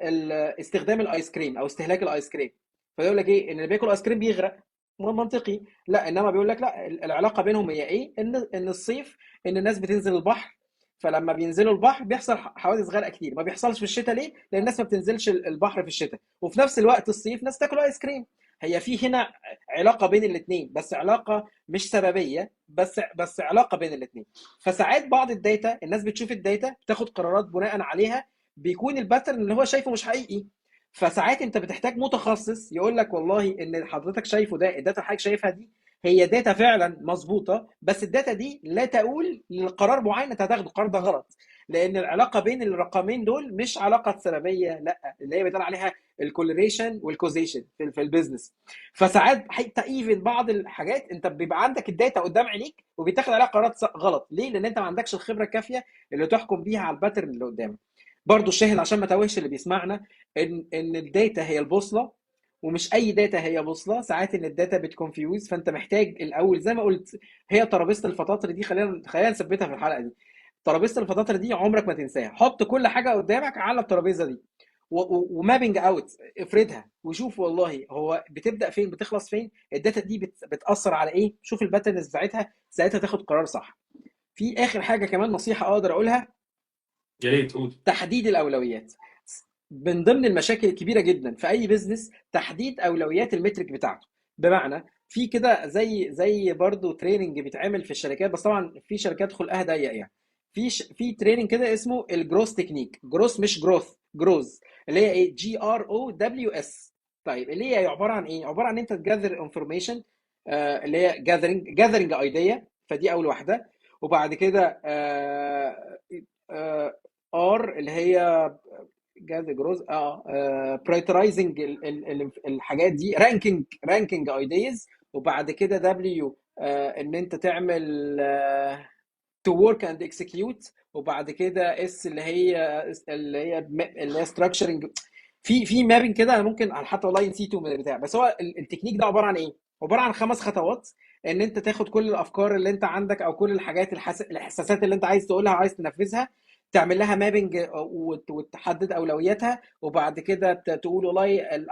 استخدام الايس كريم او استهلاك الايس كريم، فيقول لك ايه، ان اللي بياكل ايس كريم بيغرق، منطقي. لا، انما بيقول لك لا، العلاقة بينهم هي ايه، ان الصيف ان الناس بتنزل البحر، فلما بينزلوا البحر بيحصل حوادث غرق كتير. ما بيحصلش في الشتاء ليه؟ لان الناس ما بتنزلش البحر في الشتاء، وفي نفس الوقت الصيف ناس تاكل ايس كريم. هي في هنا علاقة بين الاثنين، بس علاقة مش سببية، بس علاقة بين الاثنين. فساعات بعض ال data الناس بتشوف ال data بتاخد قرارات بناء عليها، بيكون ال pattern اللي هو شايفه مش حقيقي. فساعات انت بتحتاج متخصص يقول لك والله ان حضرتك شايفه ده، ال data اللي حضرتك شايفها دي هي data فعلا مظبوطة، بس ال data دي لا تقول لقرار معين انت هتاخده، القرار ده غلط، لان العلاقة بين الرقمين دول مش علاقة سببية، لا، اللي هي بيتقال عليها ال correlation وال causation في ال business. فساعات حتى even بعض الحاجات انت بيبقى عندك ال data قدام عينيك وبيتاخد عليها قرارات غلط. ليه؟ لان انت ما عندكش الخبرة الكافيه اللي تحكم بيها على ال pattern اللي قدامك. برضو الشاهد عشان ما توهش اللي بيسمعنا ان ال data هي البوصلة، ومش اي data هي بوصله. ساعات ان ال data بت confuse، فانت محتاج الاول زي ما قلت هي ترابيزة الفطاطر دي، خلينا نثبتها في الحلقة دي. ترابيزة الفطاطر دي عمرك ما تنساها، حط كل حاجة قدامك على الترابيزة دي و mapping out، افردها وشوف والله هو بتبدا فين بتخلص فين، ال data دي بتاثر على ايه، شوف ال patterns بتاعتها، ساعتها تاخد قرار صح. في اخر حاجة كمان نصيحة اقدر اقولها، يا ريت قول. تحديد الاولويات. من ضمن المشاكل الكبيرة جدا في اي business تحديد اولويات ال metric بتاعته. بمعنى في كده زي برضو training بيتعمل في الشركات، بس طبعا في شركات خلقها ضيق يعني، في training كده اسمه ال grows technique. grows مش growth، grows اللي هي ايه، GROWS. طيب اللي هي عبارة عن ايه؟ عبارة عن انت ت gather information، اللي هي gathering idea، فدي اول واحدة. وبعد كده R اللي هي gather grows، prioritizing الحاجات دي، ranking ideas. وبعد كده W ان انت تعمل to work and execute. وبعد كده S اللي هي structuring. في mapping كده انا ممكن حتى والله نسيته من البتاع، بس هو التكنيك ده عبارة عن ايه؟ عبارة عن 5 خطوات، ان انت تاخد كل الافكار اللي انت عندك او كل الحاجات الاحساسات اللي انت عايز تقولها وعايز تنفذها، تعمل لها mapping وتحدد اولوياتها، وبعد كده تقول والله ال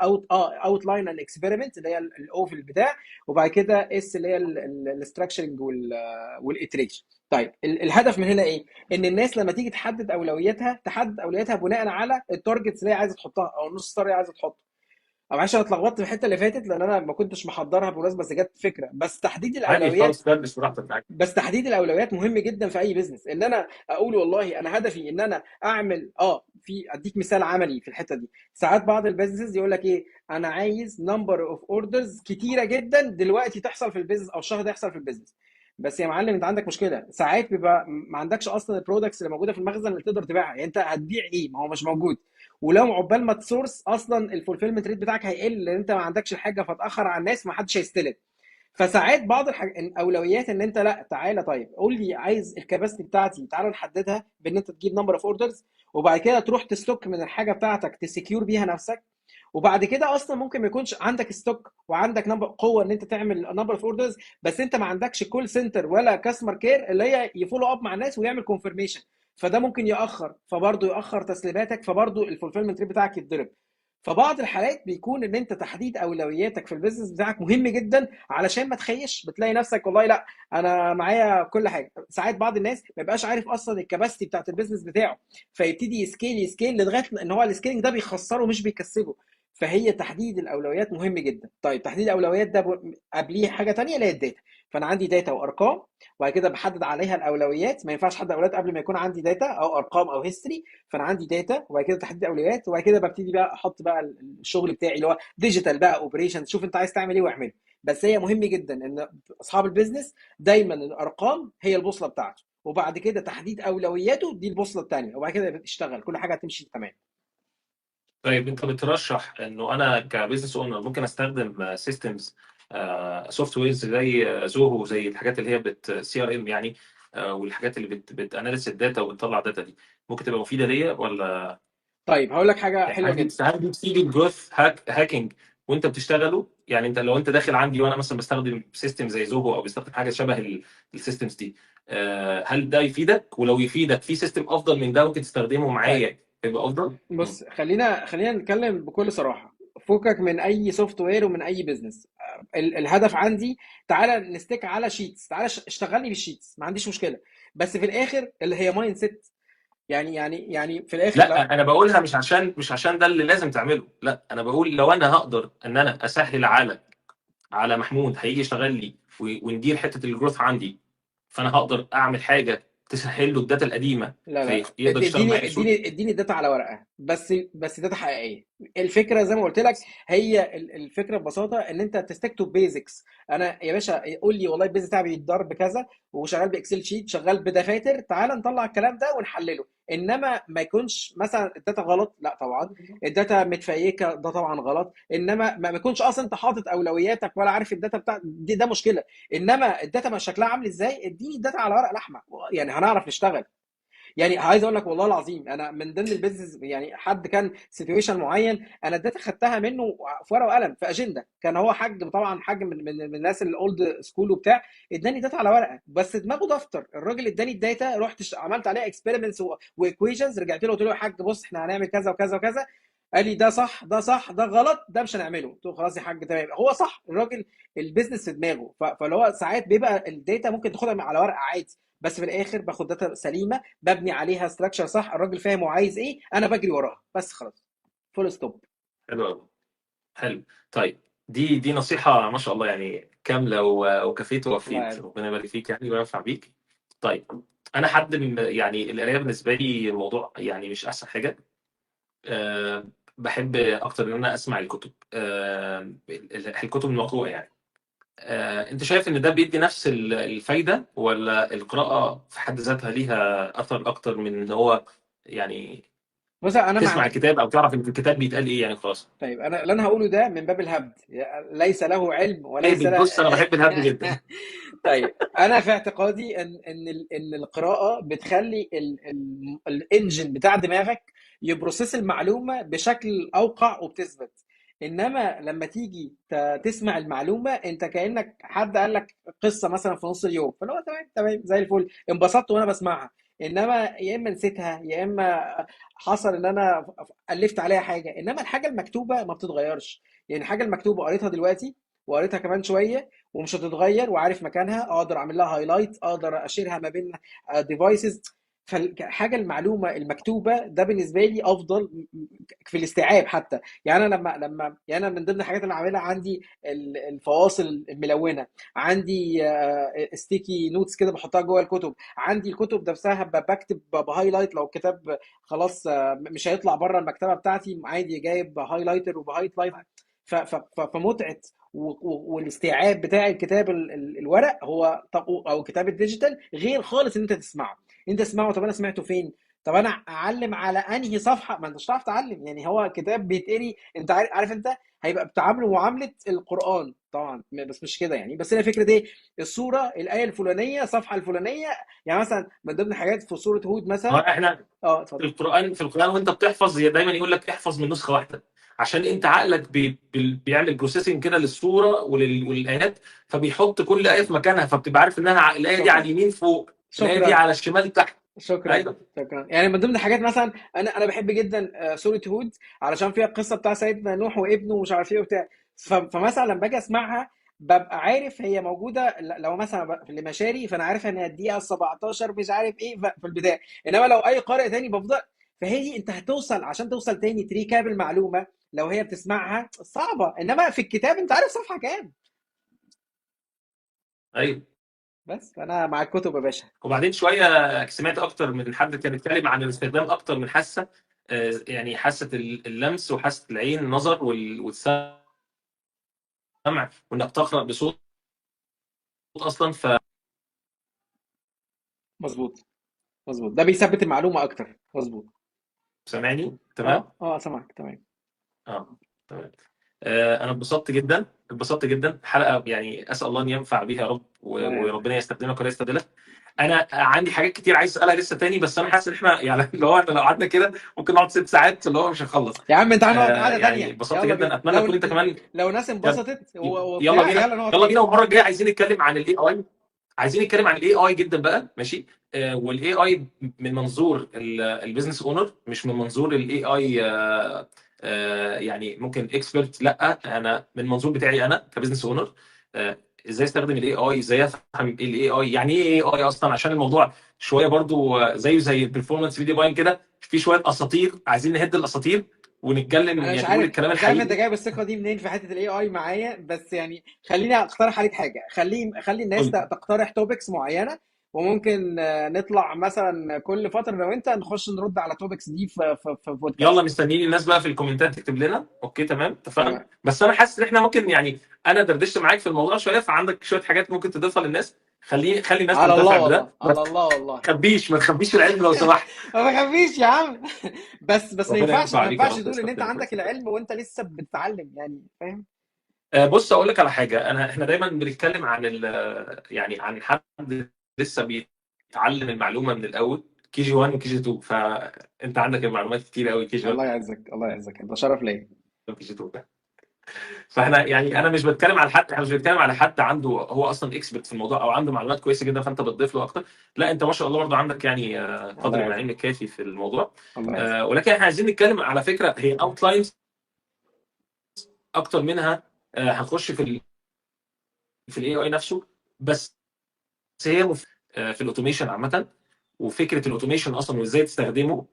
outline and experiment اللي هي ال O في البتاع، وبعد كده S اللي هي ال structuring وال iteration. طيب الهدف من هنا ايه؟ ان الناس لما تيجي تحدد اولوياتها تحدد اولوياتها بناء على ال targets اللي هي عايزه تحطها او ال north star اللي هي عايزه تحطه. معلش انا اتلخبطت في الحتة اللي فاتت لان انا ما كنتش محضرها بالمناسبة، بس جت فكرة. بس تحديد الاولويات، بس تحديد الاولويات مهم جدا في اي business. ان انا اقول والله انا هدفي ان انا اعمل في اديك مثال عملي في الحتة دي. ساعات بعض ال business يقول لك ايه، انا عايز number of orders كتيرة جدا دلوقتي تحصل في ال business او الشهر ده يحصل في ال business. بس يا معلم انت عندك مشكلة، ساعات بيبقى ما عندكش اصلا ال products اللي موجودة في المخزن اللي تقدر تبيعها، يعني انت هتبيع ايه؟ ما هو مش موجود. ولو عقبال ما ت source اصلا ال fulfillment rate بتاعك هيقل لان انت ما عندكش الحاجة، فتاخر على الناس ما حدش هيستلم. فساعات بعض الاولويات ان انت لا تعالى طيب قول لي عايز ال capacity بتاعتي، تعالى نحددها بان انت تجيب number of orders، وبعد كده تروح ت stock من الحاجة بتاعتك ت secure بيها نفسك، وبعد كده اصلا ممكن ما يكونش عندك stock وعندك number قوة ان انت تعمل number of orders، بس انت ما عندكش call center ولا customer care اللي هي ي follow up مع الناس ويعمل confirmation، فده ممكن ياخر، فبرضه ياخر تسليماتك، فبرضه ال fulfillment rate بتاعك يتضرب. فبعض الحالات بيكون ان انت تحديد اولوياتك في ال business بتاعك مهم جدا علشان ما تخيش، بتلاقي نفسك والله لا انا معايا كل حاجة. ساعات بعض الناس ما يبقاش عارف اصلا ال capacity بتاعت ال business بتاعه، فيبتدي ي scale ي scale لغاية ان هو ال scaling ده بيخسره مش بيكسبه. فهي تحديد الاولويات مهم جدا. طيب تحديد الاولويات ده قبليه حاجة تانية اللي هي ال data. فانا عندي data وارقام، وبعد كده بحدد عليها الاولويات. ما ينفعش احدد اولويات قبل ما يكون عندي data او ارقام او history. فانا عندي data وبعد كده تحديد اولويات، وبعد كده ببتدي بقى احط بقى الشغل بتاعي اللي هو digital بقى operation. شوف انت عايز تعمل ايه واعمله. بس هي مهم جدا ان اصحاب ال business دايما الارقام هي البوصلة بتاعته، وبعد كده تحديد اولوياته دي البوصلة الثانية، وبعد كده اشتغل كل حاجة هتمشي تمام. طيب انت بترشح انه انا ك business owner ممكن استخدم systems softwares زي Zoho، زي الحاجات اللي هي بت CRM يعني، والحاجات اللي بت analyze ال data وبتطلع data دي، ممكن تبقى مفيدة ليا ولا؟ طيب هقول لك حاجة يعني حلوة هل دي جدا. هل دي بتيجي ال growth hacking وانت بتشتغله؟ يعني انت لو انت داخل عندي وانا مثلا بستخدم system زي Zoho او بستخدم حاجة شبه ال systems دي، هل ده يفيدك؟ ولو يفيدك في system افضل من ده ممكن تستخدمه طيب معايا يبقى افضل؟ بص، خلينا نتكلم بكل صراحة. فكك من اي software ومن اي business. الهدف عندي تعالى ن stick على sheets، تعالى اشتغلني بال sheets، ما عنديش مشكلة، بس في الاخر اللي هي mindset. يعني في الاخر لا انا بقولها مش عشان ده اللي لازم تعمله، لا انا بقول لو انا هقدر ان انا اسهل على محمود هيجي يشتغل لي وندير حتة ال growth عندي، فانا هقدر اعمل حاجة تسهل له ال data القديمة لا لا، فيقدر يشتغل معايا بسهولة. اديني data على ورقة، بس data حقيقية. الفكرة زي ما قلت لك هي الفكرة ببساطة ان انت ت stick to basics. انا يا باشا قول لي والله ال business بتاعي بيتضرب بكذا وشغال ب Excel sheet، شغال بدفاتر، تعال نطلع الكلام ده ونحلله. انما ما يكونش مثلا ال data غلط، لا طبعا ال data متفيكه ده طبعا غلط، انما ما يكونش اصلا انت حاطط اولوياتك ولا عارف ال data بتاع دي، ده مشكلة. انما ال data ما شكلها عامل ازاي، اديني ال data على ورقة لحمه، يعني هنعرف نشتغل. يعني عايز اقول لك والله العظيم انا من ضمن ال business، يعني حد كان situation معين انا ال data خدتها منه في ورقة وقلم في اجندة، كان هو حاج طبعا، حاج من الناس ال old school وبتاع، اداني data على ورقة بس دماغه دفتر. الراجل اداني ال data، رحت عملت عليها experiments و equations، رجعت له قلت له يا حاج بص احنا هنعمل كذا وكذا وكذا، قال لي ده صح ده صح ده غلط ده مش هنعمله. قلت له خلاص يا حاج تمام، هو صح الراجل ال business في دماغه. فاللي هو ساعات بيبقى ال data ممكن تاخدها على ورقة عادي، بس في الاخر باخد data سليمة ببني عليها structure صح، الراجل فاهم هو عايز ايه، انا بجري وراها بس خلاص، full stop. حلو قوي، حلو. طيب دي نصيحة ما شاء الله يعني كاملة وكفيت ووفيت، ربنا يبارك فيك يعني وينفع بيك. طيب انا حد يعني القراية بالنسبة لي الموضوع يعني مش احسن حاجة، بحب اكتر ان انا اسمع الكتب، الكتب المقروءه يعني. انت شايف ان ده بيدي نفس الفايدة، ولا القراءة في حد ذاتها ليها اثر اكتر من ان هو يعني بص انا تسمع الكتاب او تعرف ان الكتاب بيتقال ايه يعني خلاص؟ طيب انا اللي انا هقوله ده من باب الهبد، ليس له علم وليس له. بص انا بحب الهبد جدا. طيب انا في اعتقادي ان القراءة بتخلي ال engine بتاع دماغك ي process المعلومة بشكل اوقع وبتثبت. انما لما تيجي تسمع المعلومة انت كانك حد قال لك قصة مثلا في نص اليوم، فاللي هو تمام تمام زي الفل، انبسطت وانا بسمعها. انما يا اما نسيتها يا اما حصل ان انا الفت عليها حاجة. انما الحاجة المكتوبة ما بتتغيرش، يعني الحاجة المكتوبة قريتها دلوقتي وقريتها كمان شوية ومش هتتغير، وعارف مكانها، اقدر اعمل لها highlight، اقدر اشيرها ما بين devices. فالحاجه المعلومة المكتوبة ده بالنسبة لي افضل في الاستيعاب حتى. يعني انا لما يعني انا من ضمن الحاجات اللي عاملها عندي الفواصل الملونة، عندي sticky notes كده بحطها جوه الكتب، عندي الكتب نفسها بكتب ب highlight لو الكتاب خلاص مش هيطلع بره المكتبة بتاعتي، عادي جايب highlighter وب highlight. فمتعه والاستيعاب بتاع الكتاب الورق هو او كتاب ال digital غير خالص ان انت تسمعه. انت تسمعه، طب انا سمعته فين؟ طب انا اعلم على انهي صفحة؟ ما انتش هتعرف تعلم. يعني هو كتاب بيتقري، انت عارف انت هيبقى بتعامله معاملة القران طبعا، بس مش كده يعني. بس هي فكرة ايه؟ السورة، الايه الفلانية، الصفحة الفلانية. يعني مثلا من ضمن الحاجات في سورة هود هو مثلا. احنا اه في اتفضل. القران، في القران وانت بتحفظ دايما يقول لك احفظ من نسخه واحدة، عشان انت عقلك بيعمل processing كده للصورة وللايات، فبيحط كل ايه شكرا في مكانها، فبتبقى عارف انها الايه دي على شكرا اليمين فوق، الايه دي شكرا على الشمال تحت. شكرا ايوه. شكرا. يعني من ضمن الحاجات مثلا، انا بحب جدا سورة هود، علشان فيها القصة بتاع سيدنا نوح وابنه ومش عارف ايه وبتاع. فمثلا لما باجي اسمعها ببقى عارف هي موجوده، لو مثلا في المشاري فانا عارف ان الدقيقة 17 مش عارف ايه في البدايه. انما لو اي قارئ تاني بفضل. فهي دي، انت هتوصل، عشان توصل تاني ت recap المعلومة لو هي بتسمعها صعبه، انما في الكتاب انت عارف صفحة كام. ايوه. بس فانا مع الكتب يا باشا. وبعدين شوية سمعت اكتر من حد كان بيتكلم عن الاستخدام اكتر من حاسه، يعني حاسه اللمس وحاسه العين، النظر والسمع، وانك تقرا بصوت اصلا. مظبوط مظبوط، ده بيثبت المعلومة اكتر. مظبوط. فسامعني تمام؟ اه اه، سامعك تمام. اه تمام. انا اتبسطت جدا، اتبسطت جدا حلقة، يعني اسال الله ان ينفع بيها يا رب، الله يعزك. وربنا يستخدمك ولا يستبدلك. انا عندي حاجات كتير عايز اسالها لسه تاني، بس انا حاسس ان احنا يعني اللي هو احنا لو قعدنا كده ممكن نقعد 6 ساعات اللي هو مش هنخلص. يا عم انت هنقعد قعدة يعني تانية، اتبسطت يلا جدا، بينا. اتمنى لو تكون انت كمان. لو ناس انبسطت يلا وبتاع، بينا، يلا نقعد يلا بينا. تاني. والمرة الجاية عايزين نتكلم عن ال AI، عايزين نتكلم عن ال AI جدا بقى، ماشي؟ وال AI من منظور ال business owner، مش من منظور ال AI يعني ممكن expert، لا انا من منظور بتاعي انا ك business owner، ازاي استخدم ال AI، ازاي افهم ال AI، يعني ايه AI اصلا، عشان الموضوع شوية برضو زيه زي ال performance media buying كده، في شوية اساطير عايزين نهد الاساطير ونتكلم، انا مش يعني نقول عارف الكلام مش عارف انت الحقيقي. جايب الثقة دي منين في حتة ال AI معايا، بس يعني خليني اقترح عليك حاجة. خلي الناس قول. تقترح topics معينة، وممكن نطلع مثلا كل فترة لو انت نخش نرد على topics دي في يلا بودكاست. مستنيين الناس بقى في الكومنتات تكتب لنا. okay تمام، اتفقنا. تمام. بس انا حاسس ان احنا ممكن يعني، انا دردشت معاك في الموضوع شوية، فعندك شوية حاجات ممكن تضيفها للناس. خلي الناس على الله تنتفع بده. والله، ما على الله والله. تخبيش، ما تخبيش العلم لو سمحت. ما بخبيش يا عم. بس ما ربنا ينفعش، ينفع ما بيك يا ينفعش رب تقول ان انت ويستخدمك عندك ويستخدمك. العلم وانت لسه بتتعلم، يعني فاهم. بص اقول لك على حاجة، احنا دايما بنتكلم عن يعني عن حد لسه بيتعلم المعلومة من الاول، كي جي 1 وكي جي 2، فانت عندك المعلومات كتير قوي، كي جي 1 الله يعزك، الله يعزك، ده شرف ليا. وكي جي 2. فاحنا يعني انا مش بتكلم على حد، احنا مش بنتكلم على حد عنده هو اصلا expert في الموضوع او عنده معلومات كويسة جدا فانت بتضيف له اكتر، لا انت ما شاء الله برضه عندك يعني الله قدر من يعزك، العلم الكافي في الموضوع. الله يعزك. ولكن احنا عايزين نتكلم على فكرة هي outlines اكتر منها، هنخش في ال AI نفسه، بس هي في ال automation عامة، وفكره ال automation اصلا وازاي تستخدمه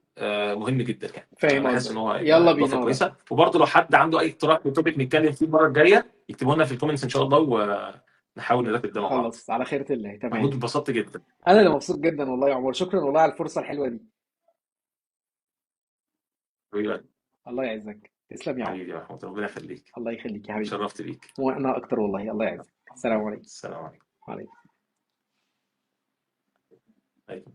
مهم جدا يعني. فاهم انا حاسس ان قصدك. هو هيبقى يلا اضافه بينا والله. كويسة. وبرضه لو حد عنده اي اقتراح ل topic نتكلم فيه المرة الجاية يكتبوا لنا في ال comments ان شاء الله، ونحاول نرتب ده مع بعض. خلاص، على خيرة الله. محمود تمام. اتبسطت جدا. انا اللي مبسوط جدا والله يا عمر، شكرا والله على الفرصة الحلوة دي. حبيبي. الله يعزك، تسلم يا عمر. حبيبي يا محمود، ربنا يخليك. الله يخليك يا حبيبي. شرفت بيك. وانا اكتر والله. الله يعزك. السلام عليكم. السلام عليكم. وعليكم. عليكم.